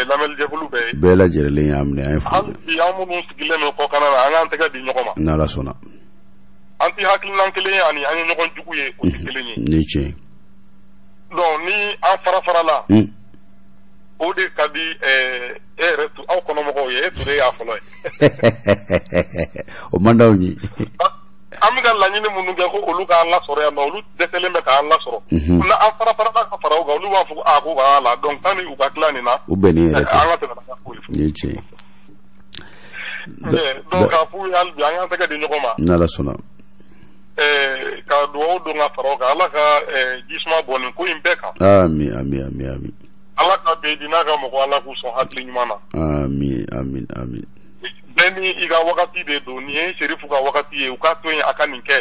lamɛnlijɛkulu bɛɛ ye. Bɛɛ lajɛlen y'a minɛ, an ye foli. Hali bi an minnu sigilen bɛ kɔkanna na, an k'an tɛgɛ di ɲɔgɔn ma. N'Ala sɔnna. An tɛ hakilina kelen ye ani an ye ɲɔgɔn jugu ye, o tɛ kelen ye. Ni tiɲɛ. Donc ni an fara farala. O de ka di e yɛrɛ aw kɔnɔmɔgɔw ye, e Ture y'a fɔlɔ ye. O man d'anw ye. An bɛ ka laɲini minnu kɛ ko olu k'an lasɔrɔ yan nɔ, olu dɛsɛlen bɛ k'an lasɔrɔ. N'an fara farala ka fara u kan, olu b'a fɔ ko aa ko voilà, donc tant u ka tila nin na. U bɛnnen yɛrɛ tɛ. An ka tɛmɛ n'an ka ko ye. Ni tiɲɛ ye. Donc k'a f'u ye hali bi an k'an tɛgɛ di ɲɔgɔn ma. N'Ala sɔnna. Ka dugawu don ka fara o kan, Ala ka jisuma bɔ nin ko in bɛɛ kan. Ami ami ami ami. Ala ka bɛɛ di n'a ka mɔgɔ, Ala k'u sɔn hakili ɲuman na. Ami ami ami. Bɛɛ ni i ka wagati de don, nin ye Serifu ka wagati ye, u k'a to yen a ka nin kɛ.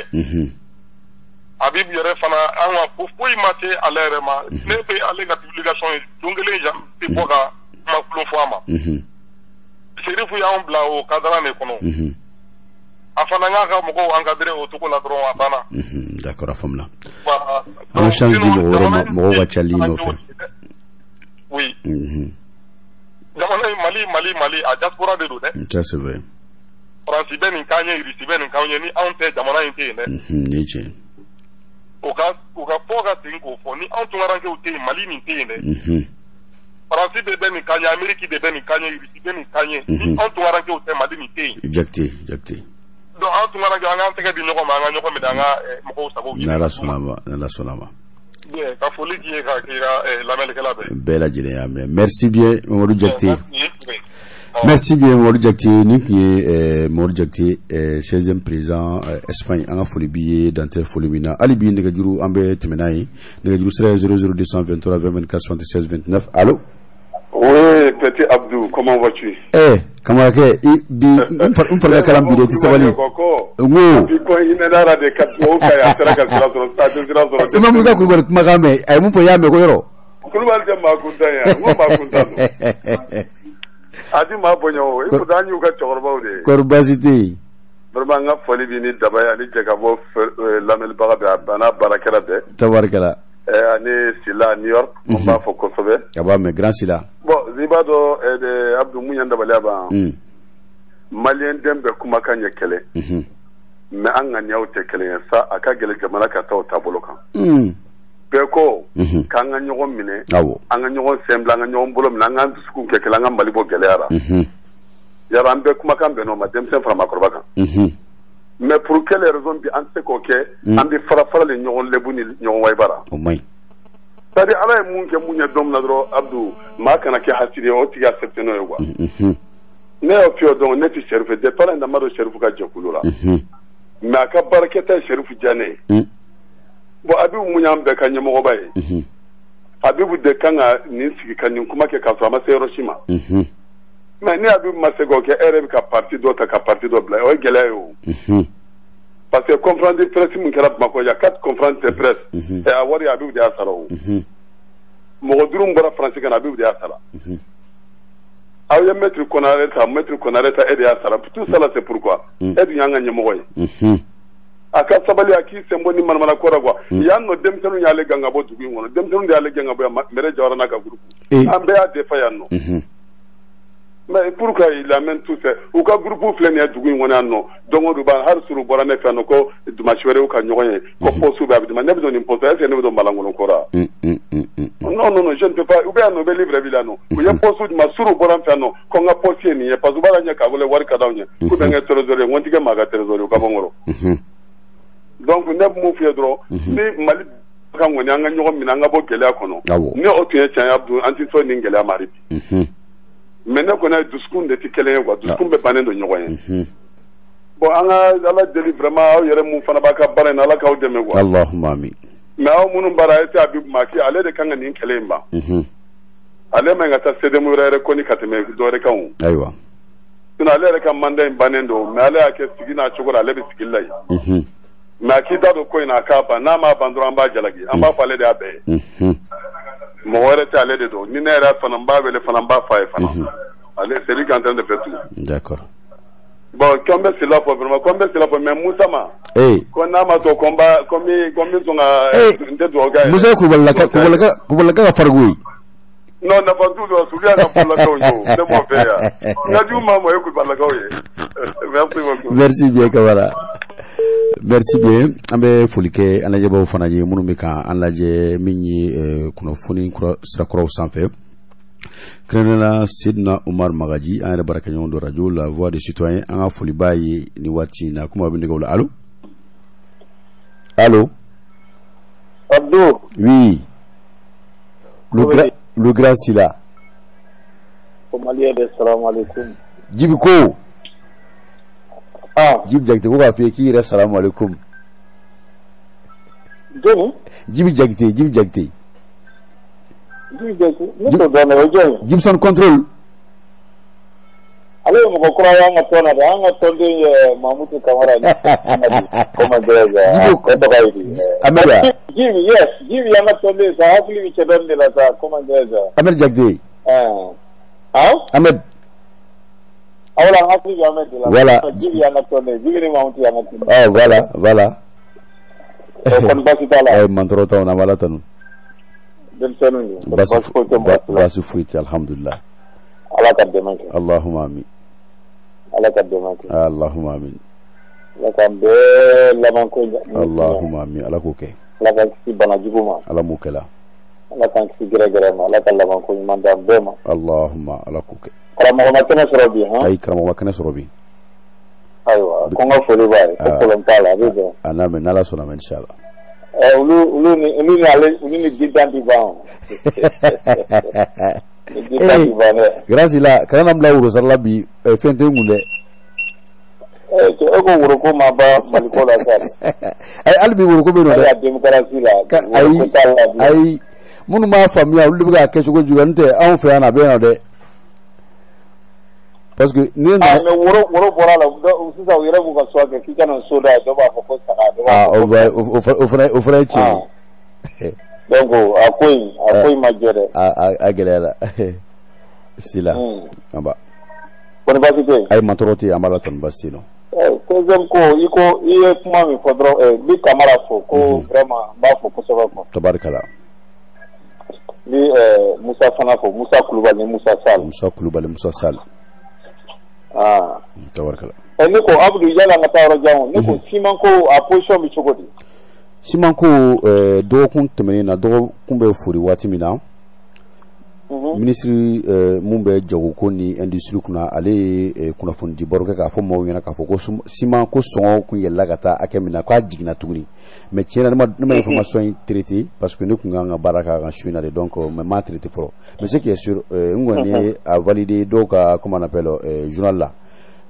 Habib yɛrɛ fana, an ka ko foyi ma se ale yɛrɛ ma. Ne bɛ ale ka publication ye don kelen tɛ bɔ ka kuma kulon fɔ a ma. Serifu y'anw bila o cadre de kɔnɔ. A fana y'a ka mɔgɔw encadré o cogo la dɔrɔn, a banna. D'accord, a faamuna. An ka chance di mɔgɔ wɛrɛ ma, mɔgɔw ka ca ligne nɔfɛ. Oui. Jamana in Mali Mali Mali a diaspora de don dɛ. Ça c'est vrai. Faransi bɛ nin k'an ye, Irisi bɛ nin k'an ye, ni anw tɛ jamana in tɛ yen dɛ. Nin ye tiɲɛ. O ka fɔ ka segin k'o fɔ, ni anw tunkarankew tɛ yen, Mali nin tɛ yen dɛ. Faransi de bɛ nin k'an ye, Amérique de bɛ nin k'an ye, Irisi bɛ nin k'an ye, ni anw tunkarankew tɛ, Mali nin tɛ yen. Jakite Jakite. Donc anw tunkarankew, an k'an tɛgɛ di ɲɔgɔn ma, an ka ɲɔgɔn minɛ, an ka mɔgɔw sago ɲini. N'Ala sɔnna ma, n'Ala sɔnna ma. Bien, ka foli k'i ye ka k'i ka lamɛnnikɛla bɛɛ. Bɛɛ lajɛlen y'a mɛn. Merci bien Mamadu Jakite. Merci bien Mamadu Jakite. Nin tun ye Mamadu Jakite, 16e président Espagne. An ka foli b'i ye, dan tɛ foli min na. Hali bi nɛgɛjuru an bɛ tɛmɛ n'a ye. Nɛgɛjuru sira ye 00223 20 24 76 29. Allo. Oui, petit Abdou, comment vas-tu? Eh, Kamarakɛ, i bi n fari ka kalan bi de, i tɛ sabali. N ko. Bi ko hinɛ nara de ka dugawu k'a ye, a sera ka sira sɔrɔ, a tɛ sira sɔrɔ. I ma Musa Kulubali kumakan mɛn, a ye mun fɔ, i y'a mɛn ko yɔrɔ? Kulubali tɛ maa kuntan ye, n ko maa kuntan don. A ti maa bonya o, i ko an y'u ka cɛkɔrɔbaw de ye. Kɔri baasi tɛ yen. Vraiment n ka foli b'i ni Daba ye ani jɛ ka bɔ lamɛnnibaga bɛɛ, a n'a baarakɛla bɛɛ. Tabarikala. Ani Sila New York, n b'a fɔ kosɛbɛ. A b'a mɛn, grand Sila. Bon, i b'a dɔn Abdou, mun ye n dabaliya ban. Maliyɛn den bɛɛ kumakan ye kelen. Mais an ŋaniyaw tɛ kelen ye sa, a ka gɛlɛn jamana ka taa o taabolo kan. Bɛɛ ko k'an ka ɲɔgɔn minɛ, an ka ɲɔgɔn sen bila, an ka ɲɔgɔn bolo minɛ, an k'an dusukun kɛ kelen, an ka Mali bɔ gɛlɛya la. Yala an bɛɛ kumakan bɛn n'o ma, denmisɛn fara maakɔrɔba kan. Mais pour quelle raison bi an tɛ se k'o kɛ, an bɛ fara fara ni ɲɔgɔn lebu ni ɲɔgɔn wayiba la. O man ɲi. C'est à dire Ala ye mun kɛ mun ye don min na dɔrɔn Abdou, maa kana kɛ hasidi ye, o tigi accepté n'o ye quoi. Ne y'o f'i ye donc ne tɛ Serifu ye depuis Ala ye n da n ma don Serifu ka jɛkulu la. Mais a ka baarakɛta ye Serifu diya ne ye. Bon, Abibu mun y'an bɛɛ ka ɲɛmɔgɔba ye. Abibu de kan ka nin sigi ka nin kuma kɛ k'a sɔrɔ a ma se yɔrɔ si ma. Mais ni Abibu ma se k'o kɛ, e yɛrɛ bɛ ka parti dɔ ta ka parti dɔ bila, o ye gɛlɛya ye o. Parce que conférence de presse min kɛra Bamakɔ, il y a 4 conférences de presse. A wari Abibu de y'a sara o. Mɔgɔ 5 bɔra Faransi ka na, Abibu de y'a sara. Aw ye maître Konaré ta, maître Konaré ta, e de y'a sara. Tout ça là c'est pourquoi? E dun y'an ka ɲɛmɔgɔ ye. A ka sabali, a k'i sen bɔ ni manamana ko la quoi. Yan nɔ denmisɛnninw y'ale gɛn ka bɔ dugu in kɔnɔ, denmisɛnninw de y'ale gɛn ka bɔ yan, Mɛrɛ Jawara n'a ka groupe. An bɛɛ y'a défend yan nɔ. Mais pourquoi il amène tout ça? U ka groupe filɛ nin ye dugu in kɔnɔ yan nɔ, don o don b'a hali suru bɔra ne fɛ yan nɔ ko dimanche wɛrɛ u ka ɲɔgɔn ye, ko poste bɛ a bɛ di ma, ne bɛ don nin poste, est-ce que ne bɛ don Malankolon ko la? Non non non, je ne peux pas. U bɛ yan nɔ, u bɛ Libreville yan nɔ, u ye poste di ma, suru bɔra n fɛ yan nɔ ko n ka poste ye nin ye, parce que u b'a la ɲɛ k'a wele wari ka d'anw ye, k'u bɛ n kɛ trésorier, n ko n ti kɛ maa ka trésorier, u ka bɔ n kɔrɔ. Donc ne bɛ mun f'i ye dɔrɔn, ni Mali ka ŋɔni, an ka ɲɔgɔn minɛ, an ka bɔ gɛlɛya kɔnɔ. Ni o tun ye tiɲɛ ye Abdou, an ti sɔn nin gɛlɛya ma hali bi. Mais ne kɔni ye dusukun de tɛ kelen ye quoi, dusukun bɛ bannen don ɲɔgɔn ye. Bon, an ka Ala deli vraiment, aw yɛrɛ mun fana b'a ka baara in na, Ala k'aw dɛmɛ quoi. Allahumma amin. Mais aw minnu baara, a ye Abibu ma, k'i ale de kan ka nin kɛlɛ in ban. Ale man ka taa CDM wɛrɛ yɛrɛ kɔni ka tɛmɛ dɔ wɛrɛ kan o. Ayiwa. Sinon ale yɛrɛ ka mandat in bannen don, mais ale y'a kɛ sigi n'a cogo la, ale bɛ sigili la yen. Mais a k'i da don ko in na, a k'a ban, n'a m'a ban dɔrɔn an b'a jalaki, an b'a fɔ ale de y'a bɛɛ ye. Mɔgɔ wɛrɛ tɛ, ale de don. Ni ne yɛrɛ fana n b'a wele fana, n b'a f'a ye fana. Ale c'est lui qui est en train de faire tout. D'accord. Bon, ko n bɛ Sila fɔ vraiment, ko n bɛ Sila fɔ, mais Musa ma. Ko n'a ma to ko n b'a ko n bɛ sɔn ka n tɛ dugawu k'a ye. Musa Kulubalilaka ka farigo ye. Non, nafa t'u la, sulu y'an ka bololakaw ye o, ne m'o fɛ yan. N ka jugu maa ma, o ye kulubalilakaw ye. Merci beaucoup. Merci bien Kamara. Merci bien. An bɛ foli kɛ an lajɛbaaw fana ye minnu bɛ ka an lajɛ min ye kunnafoni sirakɔrɔw sanfɛ. Kɛrɛnkɛrɛnnenya Sedina Umar Magaji, an yɛrɛ baarakɛɲɔgɔn dɔ radio La Voix des Citoyens, an ka foli b'a ye nin waati in na. Kuma bɛ nɛgɛw la. Allo? Allo? Abdou. Oui. Le grand Sila. Ko Malien de, salam alaikum. Jibi ko. Ah. Jibi Jakite ko k'a f'i ye k'i yɛrɛ salam alaikum. Jɔnni? Jibi Jakite, Jibi Jakite. Jibi Jakite, ne t'o dɔn dɛ, o ye jɔn ye? Jibson Control. Ale ye mɔgɔ kura ye an ka tɔn na dɛ, an ka tɔnden ye Mamutu Kamara ni comment dirais-je? Jibi o tɔgɔ ye di? Ahmed. Jibi, yes, Jibi y'an ka tɔnden sa, hakili bɛ cɛ dɔɔni de la sa, comment dirais-je? Ahmed Jakite. Ah? Ahmed. Awɔ, an hakili bɛ Ahmed de la. Voilà. Jibi y'an ka tɔnden, Jibi ni Mamutu y'an ka tɔnden. Ah, voilà, voilà. Kɔni baasi t'a la. Ayi, mantɔrɔ t'anw na, an b'Ala tanu. Denmisɛnninw don. Baasi foyi tɛ mɔgɔ si la. Baasi foyi tɛ, alhamdulillah. Ala ka dɛmɛ kɛ. Allahumma amin. Ala ka dɛmɛ kɛ. Allahumma amin. Ala k'an bɛɛ laban ko ɲɛ. Allahumma amin. Ala k'o kɛ. Ala k'an kisi bana jugu ma. Ala m'o kɛ la. Ala k'an kisi gɛrɛgɛrɛ ma. Ala ka laban ko ɲuman d'an bɛɛ ma. Allahumma ala k'o kɛ. Karamɔgɔ ma kɛnɛ sɔrɔ bi han? Ayi, karamɔgɔ ma kɛnɛ sɔrɔ bi. Ayiwa, ko n ka foli b'a ye. Ko problème t'a la, a bɛ bɛn. A n'a mɛn, n'Ala sɔnna ma, inshallah. Olu ni ale, olu ni gidan ti ban o. Grand Sila, kana na bila woro sara la bi, fɛn tɛ n kun dɛ. E ko woro ko ma ban Mali ko la sa. Ayi, hali bi woro ko bɛ yen nɔ dɛ. Hali démocratie la. Ayi, ayi, minnu m'a faamuya olu de bɛ k'a kɛ cogo juguya, n'o tɛ anw fɛ yan a bɛ yan nɔ dɛ. Parce que ni ne nana. Mais woro bɔra la sisan, u yɛrɛ b'u ka choix kɛ k'i kana so da, dɔ b'a fɔ ko saga, dɔ b'a fɔ. O fana ye tiɲɛ ye. Donc a ko in ma jɛ dɛ. A gɛlɛyara Sila. An ba. Kɔni baasi tɛ yen? Ayi, mantɔrɔ tɛ yen, an b'a la tanu, baasi tɛ yen nɔ. Deuxième ko, i ko i ye kuma min fɔ dɔrɔn, n bɛ Kamara fo ko vraiment n b'a fo kosɛbɛ quoi. Tabarikala. N bɛ Musa fana fo, Musa Kulubali ni Musa Sall. Musa Kulubali, Musa Sall. Ah. Tabarikala. Ne ko Abdou, yala an ka taa yɔrɔ jan o, ne ko siman ko a position bɛ cogo di? Siman ko, dɔgɔkun tɛmɛnen na, dɔgɔkun bɛ fori waati min na, minisiri mun bɛ jagoko ni industrie kunna, ale ye kunnafoni di baro kɛ k'a fɔ maaw ɲɛna k'a fɔ ko siman ko sɔngɔ kun yɛlɛla ka taa hakɛ min na, k'a jiginna tuguni. Mais tiɲɛ na, ne ma information in traité parce que ne kun kan ka baara k'a kan su in na de, donc mais n m'a traité fɔlɔ. Mais ce qui est sûr, n kɔni ye a validé dɔw ka, comment on appelle, journal la,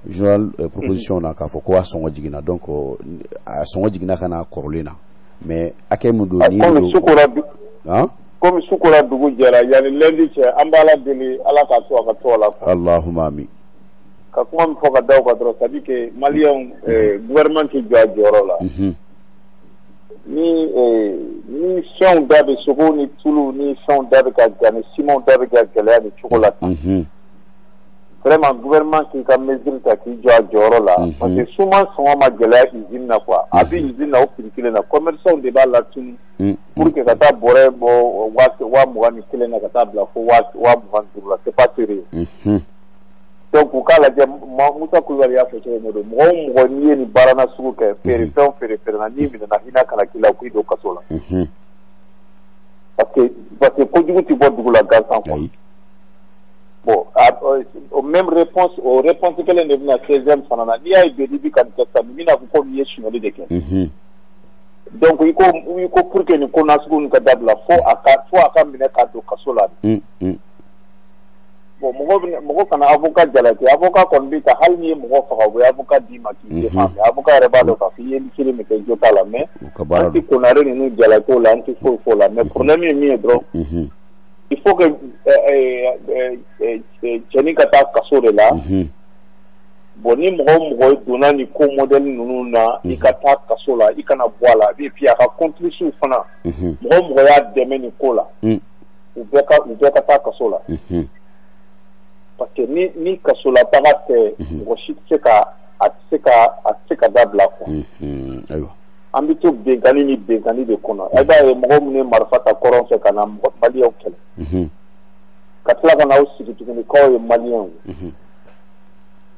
journal proposition na, k'a fɔ ko a sɔngɔ jiginna. Donc a sɔngɔ jiginna ka na kɔrɔlen na, mais hakɛ min don ni don. Komi su kora dugu jɛra, yanni lundi cɛ, an b'a la deli Ala k'a to a ka to a la. Allahumma amin. Ka kuma min fɔ ka da o kan dɔrɔn, c'est à dire que Maliyɛnw, gouvernement tɛ jɔ a jɔyɔrɔ la. Ni fɛnw da bɛ sogo ni tulu ni fɛnw da bɛ ka gan, ni simanw da bɛ ka gɛlɛya nin cogo la tan. Vraiment, gouvernement k'i ka mesure ta k'i jɔ a jɔyɔrɔ la, parce que siman sɔngɔ ma gɛlɛya usine na quoi. A bɛ usine na o prix kelen na, commerçant de b'a latunu pour que ka taa bɔrɛ bɔ 21,000 na ka taa bila fo 25,000 la, c'est pas sérieux. Donc u k'a lajɛ, Musa Kulubali y'a fɔ cogo min don, mɔgɔ o mɔgɔ n'i ye nin baara na sugu kɛ, feere fɛn feere na, n'i minɛna, hinɛ kana k'i la, k'i don kaso la. Parce que kojugu tɛ bɔ dugu la gansan quoi. Bon, o même réponse, o réponse kelen de bɛna 16e fana na. N'i y'a ye Bedi bi ka nin kɛ sisan, nin bɛna fɔ ko nin ye sonyali de kɛ. Donc i ko pour que nin ko nasugu ninnu ka dabila, fo a ka minɛ k'a don kaso la. Bon, mɔgɔ kana avocat jalaki, avocat kɔni bɛ ta, hali n'i ye mɔgɔ faga, u bɛ avocat d'i ma k'i défend, mais avocat yɛrɛ b'a dɔn k'a fɔ i ye kiri min kɛ, jo t'a la. Mais an tɛ konare ninnu jalaki o la, an tɛ foyi fɔ o la, mais problème ye min ye dɔrɔn, il faut que cɛnin ka taa kaso de la. Bon, ni mɔgɔ o mɔgɔ donna nin ko modèle ninnu na, i ka taa kaso la, i kana bɔ a la. Et puis a ka complice fana, mɔgɔ o mɔgɔ y'a dɛmɛ nin ko la, u bɛɛ ka taa kaso la. Parce que ni kaso la taga tɛ, mɔgɔ si tɛ se ka a tɛ se ka dabila quoi. Ayiwa. An bɛ to benkanni ni benkanni de kɔnɔ. I b'a ye mɔgɔ minnu ye marifa ta kɔrɔn fɛ ka na Maliyɛnw kɛlɛ. Ka tila ka n'aw sigi tuguni k'aw ye maliyɛnw ye.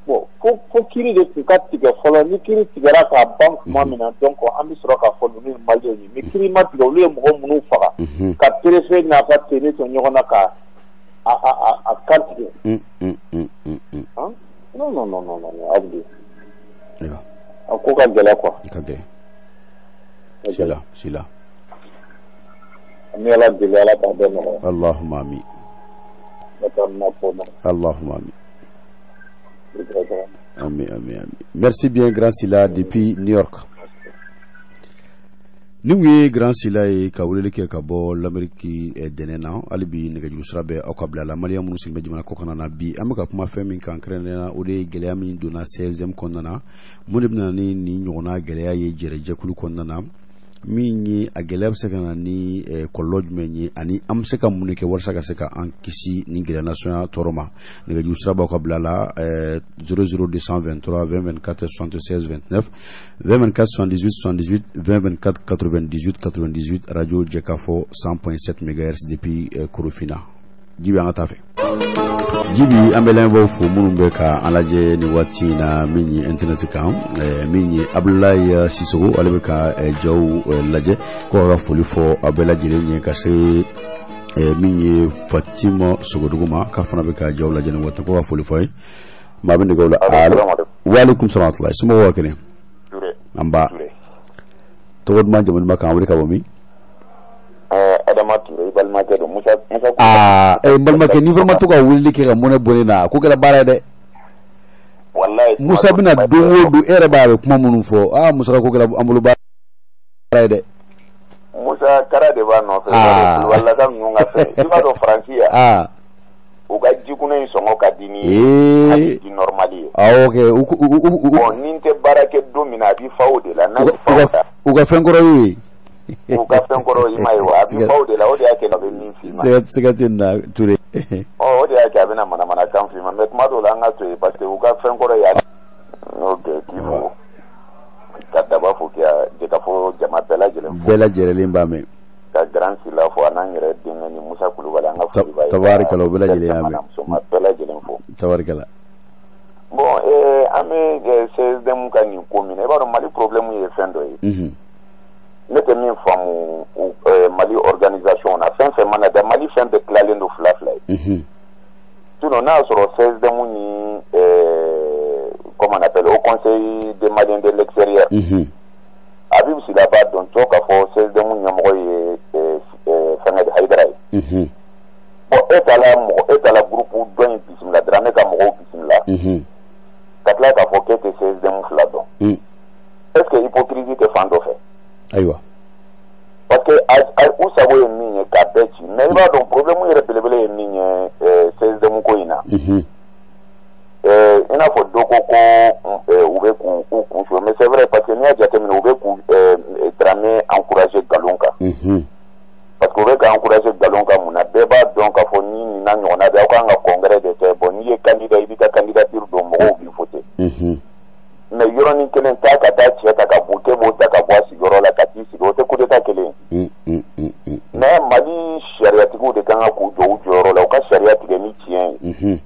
Bon, fo kiiri de tun ka tigɛ fɔlɔ. Ni kiiri tigɛra k'a ban tuma min na, donc an bɛ sɔrɔ k'a fɔ ninnu ye maliyɛnw ye. Mais kiiri ma tigɛ, olu ye mɔgɔ minnu faga, ka préfet n'a ka tenue to ɲɔgɔn na ka a kan tigɛ. Non, non, non, non, non, Abdou. A ko ka gɛlɛn quoi. Ka gɛlɛn. Sila, sila. An bɛ Ala deli, Ala k'a bɛɛ nɔgɔya. Allahumma amin. Allahumma amin. Amin, amin, amin. Merci bien, Grand Sila, depuis New York. Ni kun ye Grand Sila ye ka weleli kɛ ka bɔ l'Amérique dɛnɛ na. Hali bi nɛgɛjuru sira bɛ aw ka bila la. Maliyɛn minnu sigilen bɛ jamana kɔkan na, bi an bɛ ka kuma fɛn min kan kɛrɛnkɛrɛnnenya la, o de ye gɛlɛya min donna CSDM kɔnɔna na. Mun de bɛ na ni nin ɲɔgɔnna gɛlɛya ye jɛrɛjɛkulu kɔnɔna na? Min ye a gɛlɛya bɛ se ka na ni kɔlɔlɔ jumɛn ye, ani an bɛ se ka mun de kɛ walasa ka se ka an kisi nin gɛlɛya nasɔnya tɔɔrɔ ma? Nɛgɛjuru sira b'aw ka bila la: 00 223 20 24 76 29, 20 24 78 78, 20 24 98 98. Radio Jɛkafɔ, 100.7 MHz, depuis Korofina. Jibi, an ka taa fɛ. Jibi, an bɛ lamɛnbaaw fo minnu bɛ ka an lajɛ nin waati in na min ye internet kan. Min ye Abdoulaye Sisoko, ale bɛ ka jaw lajɛ ko ka foli fɔ a bɛɛ lajɛlen ye, ka se min ye Fatima Sogodugu ma, k'a fana bɛ ka jaw lajɛ nin waati, ko ka foli fɔ a ye. Maa bɛ nɛgɛw la. Waaleykum salaam wa rahmatulah. Somɔgɔw ka kɛnɛ? An ba, tɔgɔ duman, jamu duman, k'an wele ka bɔ min? Adama Ture, i balimakɛ don, Musa Musa. Aa, n balimakɛ, ni vraiment to ka weleli kɛ ka mɔnɛ bɔ ne na, a ko kɛra baara ye dɛ. Walayi. Musa bɛna don o don, e yɛrɛ b'a, a bɛ kuma minnu fɔ, aa, Musa ka ko kɛra an bolo baara ye dɛ. Musa kara de b'a nɔfɛ. Kulubalilaka ninnu ka fɛn, i b'a dɔn Faransi yan, u ka jikunɛ in sɔngɔ ka di ni hali ji normal ye. Awɔ kɛ, u Bon, ni n tɛ baara kɛ don min na, a b'i fa o de la, n'a y'i fa o la. U ka fɛn kɔrɔ y'o ye. U ka fɛn kɔrɔ, i ma ye wa, a b'i fa o de la, o de y'a kɛ a bɛ min f'i ma. Siga tɛ nin na, Ture. Ɔ, o de y'a kɛ a bɛna manamanakan f'i ma, mais tuma dɔw la an ka to yen, parce que u ka fɛn kɔrɔ y'a. Ok, k'i fo ka daba fo, k'i ka fɔ jama bɛɛ lajɛlen fo. Bɛɛ lajɛlen b'a mɛn. Ka Grand Sila fo, a n'an yɛrɛ denkɛ ni Musa Kulubali, an ka foli b'a ye. Tabarikala, u bɛɛ lajɛlen y'a mɛn. Musoman bɛɛ lajɛlen fo. Tabarikala. Bon, an bɛ CSDM ka nin ko min na, i b'a dɔn Mali problème ye fɛn dɔ ye. Ne tɛ min faamu Mali organisation na, fɛn fɛn mana da Mali, fɛn bɛɛ tilalen don fila fila ye. Sinon n'a y'a sɔrɔ CSDM ni, comment on appelle, au Conseil des Maliens de l'extérieur, Habib Sila b'a dɔn cɔ k'a fɔ CSDM ɲɛmɔgɔ ye fɛngɛ de Hayidara ye. Bon, e taara mɔgɔ, e taara groupe dɔ in bisimila, Dramé ka mɔgɔw bisimila, ka tila k'a fɔ k'e tɛ CSDM fila dɔn. Est ce que hypocrisie tɛ fan dɔ fɛ? Ayiwa. Parce que u sago ye min ye k'a bɛɛ ci, mais i b'a dɔn problème yɛrɛ belebele ye min ye CSDM ko in na, i n'a fɔ dɔ ko ko u bɛ k'u kun su, mais c'est vrai, parce que n'i y'a jateminɛ, u bɛ k'u Dramé encourager nkalon kan. Parce que u bɛ ka encourager nkalon kan mun na? Bɛɛ b'a dɔn k'a fɔ ni nin n'a ɲɔgɔnna bɛ, aw kan ka congrès de kɛ. Bon, n'i ye candidat, i b'i ka candidature don, mɔgɔw b'i voter. Mais yɔrɔnin kelen taa ka taa cɛ ta ka bɔ, k'e b'o ta ka bɔ a sigiyɔrɔ la ka t'i sigi, o tɛ coup d'état kelen ye? Mais Mali sariyatigiw de kan ka k'u jɔ u jɔyɔrɔ la, u ka sariya tigɛ ni tiɲɛ ye,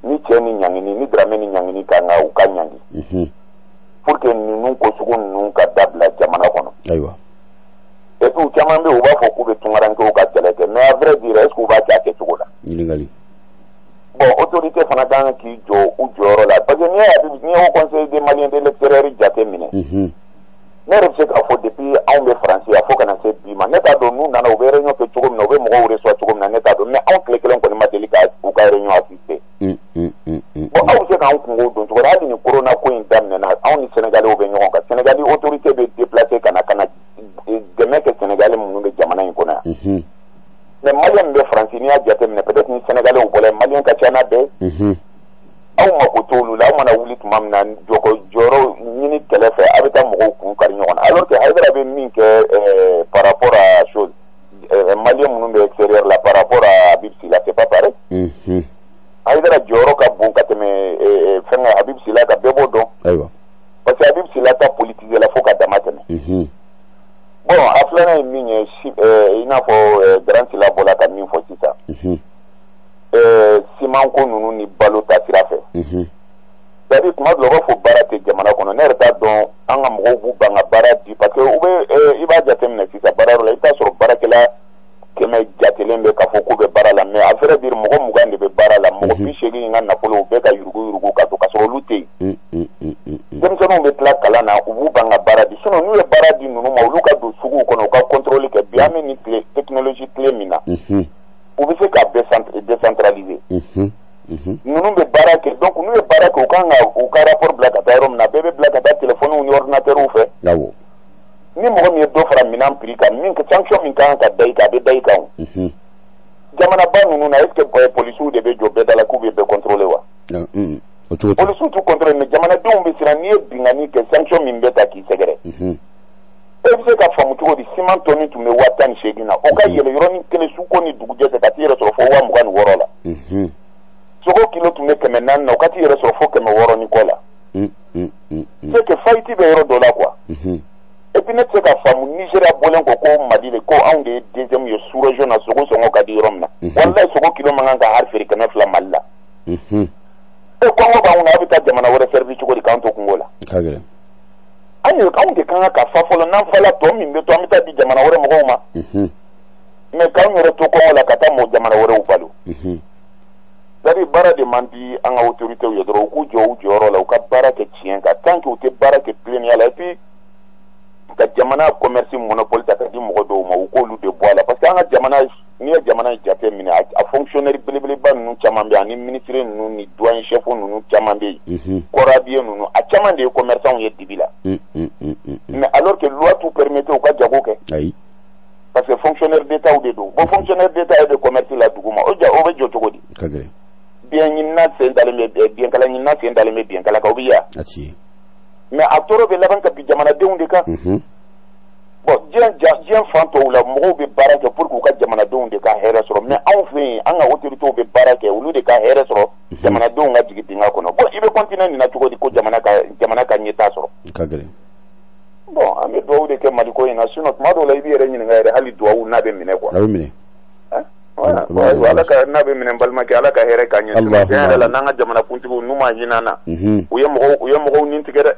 ni cɛ ni ɲangini, ni Dramé ni ɲangini kan ka, u ka ɲangi, pour que ninnu ko sugu ninnu ka dabila jamana kɔnɔ. Et puis u caman bɛ yen, u b'a fɔ k'u bɛ tunkarankew ka kɛlɛ kɛ, mais à vrai dire, est ce que u b'a kɛ a kɛcogo la? Ɲininkali. Bon, autorité fana kan k'i jɔ u jɔyɔrɔ la, parce que n'i y'a n'i ye Conseil des Maliens de l'extérieur jate minɛ, ne yɛrɛ bɛ se k'a fɔ depuis anw bɛ Faransi yan fo ka na se bi ma, ne t'a dɔn n'u nana u bɛ réunion kɛ cogo min na, u bɛ mɔgɔw reçoit cogo min na, ne t'a dɔn, mais anw tile kelen kɔni ma deli ka u ka réunion assister. Bon, aw bɛ se k'an kungo dɔn cogo di? Hali ni corona ko in daminɛna, anw ni Sénégalais bɛ ɲɔgɔn kan, Sénégali autorité bɛ déplacer ka na dɛmɛ kɛ Sénégalais minnu bɛ jamana in kɔnɔ yan. Mais Malien min bɛ Faransi, n'i y'a jateminɛ, peut-être ni Sénégalais bɔra yen, Malien ka ca n'a bɛɛ ye. Aw mako t'olu la. Aw mana wuli tuma min na, jɔkɔ jɔyɔrɔ ɲini kɛlɛ fɛ, a bɛ taa mɔgɔw kun kari ɲɔgɔn na, alors que Hayidara bɛ min kɛ par rapport à chose Malien minnu bɛ extérieur la, par rapport à Habib Sila, c'est pas pareil. Hayidara jɔyɔrɔ ka bon ka tɛmɛ fɛnkɛ Habib Sila kan, bɛɛ b'o dɔn. Parce que Habib Sila ta politiser la fo ka dama tɛmɛ. Bon, a filanan ye min ye, i n'a fɔ Grand Sila bɔra ka min fɔ sisan. k'a fɔ k'u bɛ baara la mais à vrai dire mɔgɔ 20 de bɛ baara la mɔgɔ 80 ka nafolo u bɛ ka yurugu ka to ka sɔrɔ olu tɛ yen. Denmisɛnninw bɛ tila kalan na u b'u ban ka baara di sinon n'u ye baara di ninnu ma olu ka don suguw kɔnɔ u ka contrôle kɛ bi an bɛ nin tile technologie tile min na u bɛ se k'a bɛɛ décentraliser. Ninnu bɛ baara kɛ donc n'u ye baara kɛ u kan ka u ka rapport bila ka taa yɔrɔ min na bɛɛ bɛ bila ka taa téléphone ni ordinateur fɛ. Awɔ. Ni mɔgɔ min ye dɔ fara minɛn prix kan min sanction min kan ka da i kan a bɛ da i kan o. Jamanaba ninnu na est ce que polisiw de bɛ jɔ bɛɛ da la k'u bɛ bɛɛ contrôler wa? O cogo tɛ. Polisiw t'u contrôler mais jamanadenw bɛ siran n'i ye binkanni kɛ sanction min bɛ ta k'i sɛgɛrɛ. E bɛ se ka faamu cogo di siman tɔni tun bɛ 18,000 na o ka yɛlɛ yɔrɔnin kelen su ko ni dugujɛ cɛ ka t'i yɛrɛ sɔrɔ fo 26,000 la. Sogo kilo tun bɛ 400 na o ka t'i yɛrɛ sɔrɔ fo 600 ni kɔ la. C'est que faillite bɛ yɔrɔ dɔ la quoi. Et puis ne tɛ se ka faamu Nigéria bɔlen kɔ ko Mali de ko anw de ye deuxième ye sous région na sogo sɔngɔ ka di yɔrɔ min na. Walayi sogo kilo man kan ka hali feere 200 Mali la. E kɔngɔ b'anw na a bɛ taa jamana wɛrɛ servi cogo di k'an to kungo la. Anw de kan ka fa fɔlɔ n'an fala tɔ min bɛ to an bɛ taa di jamana wɛrɛ mɔgɔw ma. Mais k'anw yɛrɛ to kɔngɔ la ka taa mɔ jamana wɛrɛw balo. C'est-à-dire baara de man di an ka autorités ye dɔrɔn u k'u jɔ u jɔyɔrɔ la u ka baara kɛ tiɲɛ kan tant que u tɛ baara kɛ tilennenya la et puis ka jamana commerce monopole ta ka di mɔgɔ dɔw ma u k'olu de bɔ a la parce que an ka jamana n'i ye jamana in jate minɛ a fonctionnaire belebeleba ninnu caman bɛ yen ani ministre ninnu ni douane chef ninnu caman bɛ yen kɔrɔbiye ninnu a caman de ye commerçant ye dibi la. Mais alors que loi t'u permettait u ka jago kɛ. Ayi. Parce que fonctionnaire d'État de don bon fonctionnaire d'État ye bɛ commerce la dugu ma o bɛ jɔ cogo di. Ka gɛlɛn. Biɲɛ ɲinina sen dalen bɛ biɲɛkala ɲinina sen dalen bɛ biɲɛkala kan o bɛ ya. A ti ye. Mais a tɔɔrɔ bɛ laban ka bin jamanadenw de kan. Bon diɲɛ fan tɔw la mɔgɔw bɛ baara kɛ pour que u ka jamanadenw de ka hɛrɛ sɔrɔ mais anw fɛ yen an ka autorités bɛ baara kɛ olu de ka hɛrɛ sɔrɔ jamanadenw ka jigin dingɛ kɔnɔ bon i bɛ continuer nin na cogo di ko jamana ka ɲɛtaa sɔrɔ. Ka gɛlɛn. Bon an bɛ dugawu de kɛ Maliko in na sinon tuma dɔw la i b'i yɛrɛ ɲininka yɛrɛ hali dugawu n'a bɛ minɛ quoi. A bɛ minɛ. Ala ka n'a bɛ minɛ n balimakɛ Ala ka hɛrɛ k'an ɲɛ. Tiɲɛ yɛrɛ la n'an ka jamanakuntigiw n'u ma hinɛ an na. U ye mɔgɔw nin tigɛ dɛ.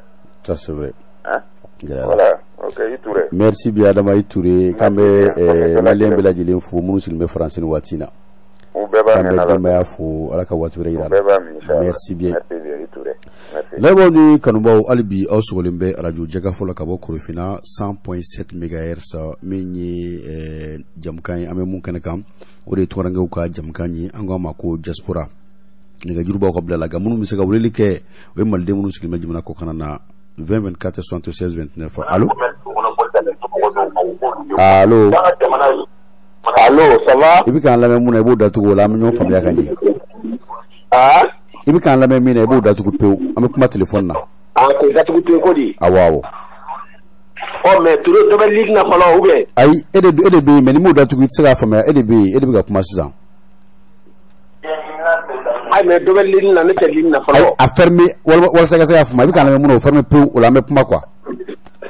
Ça c'est vrai. Hein? Voilà. OK, i Touré. Merci bien Adama i Touré. K'an bɛ malien bɛɛ lajɛlen fo minnu sigilen bɛ France nin waati in na. U bɛɛ b'a mɛn. K'an bɛ denbaya fo Ala ka waati wɛrɛ yira an na. U bɛɛ b'a mɛn inchallah. Merci bien. Merci bien i Touré. Merci. Lamɛnbaaw ni kanubaw hali bi aw sɔgɔlen bɛ radio Jɛkafɔ la ka bɔ Korofina 100.7 MHz min ye jamukan ye an bɛ mun kɛnɛ kan o de ye tunkarankew ka jamukan ye an k'a ma ko diaspora. Nɛgɛjuru b'aw ka bila la nka minnu bɛ se ka weleli kɛ o ye maliden minnu sigilen bɛ jamana kɔkan na 20 24 76 29. Allo. Allo. Allo, ça va? I bɛ k'an lamɛn mun na i b'o datugu o la an bɛ ɲɔgɔn faamuya ka ɲɛ. Ah? I bɛ k'an lamɛn min na i b'o datugu pewu an bɛ kuma téléphone na. Ah, k'o datugu pewu ko di? Awɔ awɔ. Ɔ mais Touré dɔ bɛ ligne na fɔlɔ ou bien? Ayi e de bɛ yen mais n'i m'o datugu i tɛ se k'a faamuya e de bɛ yen e de bɛ ka kuma sisan. Ayi mais dɔ bɛ ligne na ne tɛ ligne na fɔlɔ. Ayi a fermer walasa i ka se k'a faamu i bɛ k'an lamɛn mun na o fermer pewu o la an bɛ kuma quoi.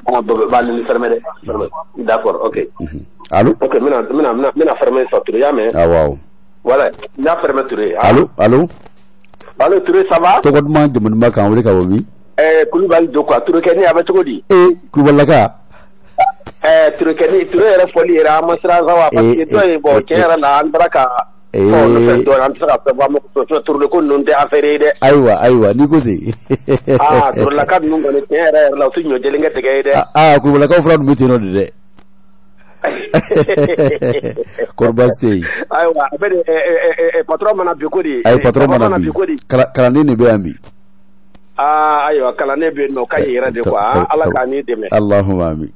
Ah b'a ligne fermer dɛ. Fermer. D'accord, ok. Allo. Ok, n bɛna fermer sisan Touré y'a mɛn? Awɔ awɔ. Voilà, n y'a fermer Touré. Allo allo. Allo Touré, ça va? Tɔgɔ duman jamu duman k'an wele ka bɔ min? Kulubali don quoi Touré kɛ ni a bɛ cogo di? Kulubalilaka. Touré kɛ ni Touré yɛrɛ fɔli yɛrɛ an ma siran sa wa parce que dɔ in bon tiɲɛ yɛrɛ la an taara ka. An tɛ se ka fɛn fɔ Touré ko ninnu tɛ affaire ye dɛ. Ayiwa n'i ko ten. Aa Tourelaka ninnu kɔni tiɲɛ yɛrɛ yɛrɛ la u tɛ ɲɔ jɛlen kɛ tigɛ ye dɛ. Aa Kulubalilakaw fana tun bɛ ten nɔ de dɛ. Kɔri baasi tɛ yen. Ayiwa a bɛ de patron mana bi ko di. Ayi patron mana bi kalanden de bɛ yan bi. Aa ayiwa kalanden bɛ yen nɔ o ka ɲi yɛrɛ de quoi Ala k'a n'i dɛmɛ. Allahumma amin.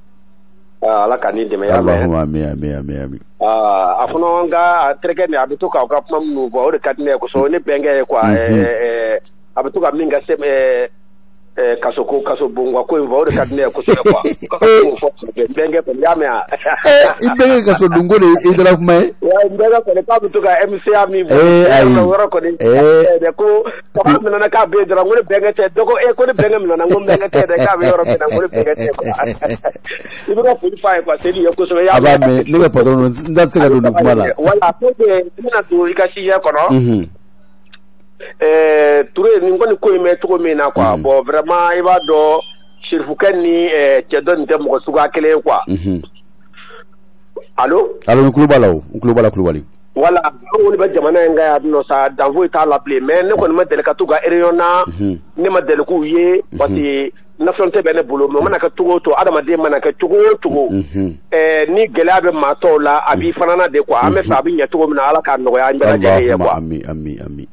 Ala k'a n'i dɛmɛ y'a mɛn. Allahumma amin amin amin amin. A fana n ka terikɛ nin a bɛ to k'aw ka kuma minnu fɔ o de ka di ne ye kosɛbɛ ne bɛnkɛ ye quoi a bɛ to ka min ka se kaso ko kaso bonwa ko in fɔ o de ka di ne ye kosɛbɛ quoi. Kaso fɔ n bɛnkɛ kɔni y'a mɛn wa. I bɛnkɛ kaso donko de ye i dala kuma ye. N bɛnkɛ kɔni k'a bɛ to ka MCA min fɔ. Ayi o yɔrɔ kɔni. Ko kaba minɛna k'a bɛ yen dɔrɔn ko ne bɛnkɛ tɛ dɔ ko ko ne bɛnkɛ minɛna n ko n bɛnkɛ tɛ dɛ k'a bɛ yɔrɔ min na ko ne bɛnkɛ tɛ quoi. I bɛ ka foli f'a ye quoi Seydou ye kosɛbɛ y'a mɛn. A b'a mɛn ne ka patron n da tɛ se ka don nin kuma la. Voilà donc n bɛna don i ka sujet kɔnɔ. Touré nin kɔni ko in bɛ cogo min na quoi bon vraiment i b'a dɔn Serifukɛ ni cɛ dɔ nin tɛ mɔgɔ suguya kelen ye quoi. Allo. Allo n tulo b'a la o n tulo b'a la Kulubali. Voilà, an kɔni bɛ jamana in kan yan nɔ sa, dan foyi t'a la bilen, mais ne kɔni ma deli ka t'u ka réunion na, ne ma deli k'u ye, parce que nationalité bɛ ne bolo. Mais o mana kɛ cogo o cogo, adamaden mana kɛ cogo o cogo, ni gɛlɛya bɛ maa tɔw la, a b'i fana na de quoi. An bɛ fɛ a bɛ ɲɛ cogo min na, Ala k'a nɔgɔya an bɛɛ lajɛlen ye quoi. Ami, ami, ami.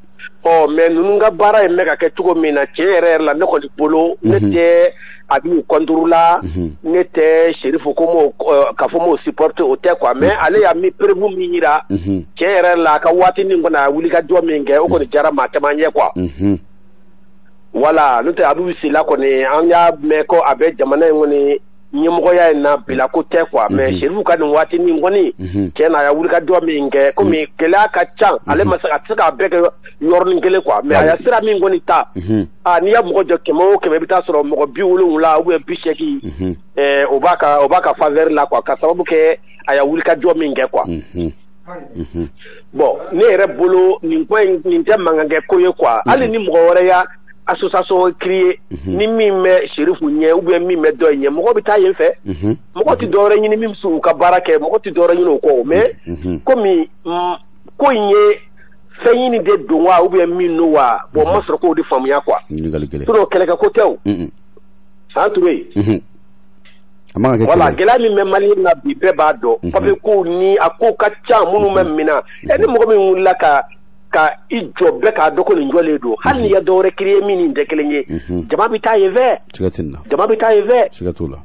Ɔ, mais ninnu ka baara in bɛ ka kɛ cogo min na, tiɲɛ yɛrɛ yɛrɛ la, ne kɔni bolo, ne tɛ a b'u contre la, ne tɛ Serifu ko m'o k'a fɔ m'o supporter, o tɛ quoi. Mais ale y'a mi preuve min yira, tiɲɛ yɛrɛ la, a ka waati nin kɔni, a wuli ka jɔ min kɛ, o kɔni diyara maa caman ye quoi. Voilà, n'o tɛ Abibu Sila kɔni, an y'a mɛn ko a bɛ jamana in kɔni ɲɛmɔgɔya in na bila ko tɛ quoi. Mais Serifu ka nin waati nin kɔni, tiɲɛ na, a y'a wuli ka jɔ min kɛ, komi gɛlɛya ka ca, ale ma se, a tɛ se k'a bɛɛ kɛ yɔrɔnin kelen quoi. Mais a y'a sira min kɔni ta, aa, n'i ya mɔgɔ jɔ 100 o 100, i bɛ taa sɔrɔ mɔgɔ 70 ou bien 80, o b'a ka faveur la quoi, ka sababu kɛ a y'a wuli ka jɔ min kɛ quoi. Bon, ne yɛrɛ bolo, nin ko in nin tɛ mankan kɛ ko ye quoi. Hali ni mɔgɔ wɛrɛ y'a association créer, ni min bɛ Serifu ɲɛ ou bien min bɛ dɔ in ɲɛ, mɔgɔ bɛ taa yen fɛ. Mɔgɔ tɛ dɔwɛrɛ ɲini min bɛ se k'u ka baara kɛ, mɔgɔ tɛ dɔwɛrɛ ɲini o kɔ. Mais komi ko in ye fɛn ɲini de don wa, ou bien min don wa, bon, n ma sɔrɔ k'o de faamuya quoi. Sinon kɛlɛkɛ ko tɛ o, an Ture. Voilà, gɛlɛya min bɛ Maliyɛn na bi, bɛɛ b'a dɔn. Papier ko ni a ko ka ca, minnu bɛ minɛ ɛ, ni mɔgɔ min wulila ka i jɔ, bɛɛ k'a dɔn ko nin jɔlen don, hali n'i ye dɔ wɛrɛ créer min nin tɛ kelen ye, jama bɛ taa yen fɛ. Jama bɛ taa yen fɛ. Siga t'o la.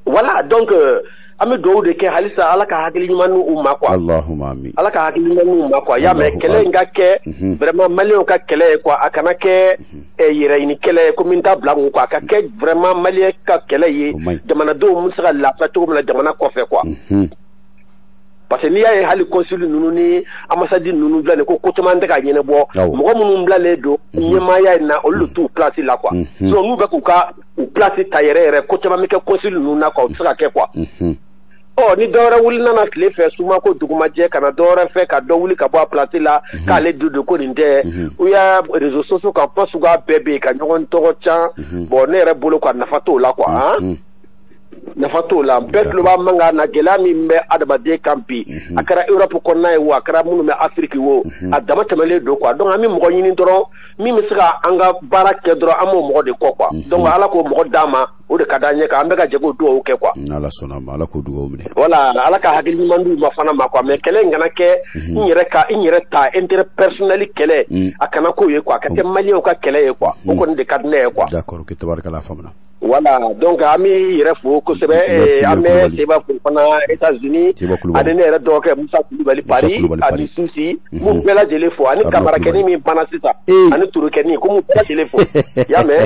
Voilà, donc an bɛ dugawu de kɛ halisa, Ala ka hakili ɲuman n'u ma quoi. Allahumma amin. Ala ka hakili ɲuman n'u ma quoi. Y'a mɛn, kɛlɛ in ka kɛ vraiment Maliyɛnw ka kɛlɛ ye quoi. A kana kɛ yɛrɛɲini kɛlɛ ye ko min t'a bila kun quoi. A ka kɛ vraiment Maliyɛn ka kɛlɛ ye, jamanadenw bɛ se ka lafiya cogo min na jamana kɔfɛ quoi. Parce que n'i y'a ye, hali consul ninnu ni ambassade ninnu filɛ nin ko caman tɛ ka ɲɛnabɔ, mɔgɔ minnu bilalen don ɲɛmaaya in na, olu de t'u place la quoi. Sinon n'u bɛ k'u ka u place ta yɛrɛ yɛrɛ, ko caman bɛ kɛ consul ninnu na quoi, o tɛ se ka kɛ quoi. Ɔ, ni dɔwɛrɛ wuli nana tile fɛ, suma ko dugumajɛ, ka na dɔwɛrɛ fɛ ka dɔ wuli ka bɔ a place la k'ale du don ko nin tɛ, u y'a réseaux sociaux kan, kuma suguya bɛɛ bɛ yen ka ɲɔgɔn tɔgɔ can. Bon, ne yɛrɛ bolo quoi, nafa t'o la quoi, han, nafa t'o la. Bɛɛ tulo b'a mankan na, gɛlɛya min bɛ adamaden kan bi, a kɛra Europe kɔnɔna ye o, a kɛra minnu bɛ Afrique o, a dama tɛmɛlen don quoi. Donc an bɛ mɔgɔ ɲini dɔrɔn min bɛ se ka an ka baara kɛ dɔrɔn, an b'o mɔgɔ de kɔ quoi. Donc Ala k'o mɔgɔ d'an ma, o de ka d'an ye, kan an bɛ ka jɛ k'o dugawu kɛ quoi. N'Ala sɔnna ma, Ala k'o dugawu minɛ. Voilà, Ala ka hakili ɲuman d'u ma fana ma quoi. Mais kɛlɛ in kana kɛ n yɛrɛ ka n yɛrɛ ta intérêt personnel kɛlɛ, a kana k'o ye quoi. A ka kɛ Maliyɛnw ka kɛlɛ ye quoi, o kɔni de ka di ne ye quoi. D'accord, ok, tabarikala, faamuna. Voilà, donc an bɛ yɛrɛ fo kosɛbɛ, an bɛ Seba fo fana États-Unis, ani ne yɛrɛ dɔgɔkɛ Musa Kulubali Paris, ani Susi, n b'u bɛɛ lajɛlen fo, ani Kamarakɛni min banna sisan, ani Turukɛni, ko n b'u bɛɛ lajɛlen fo, i y'a mɛn.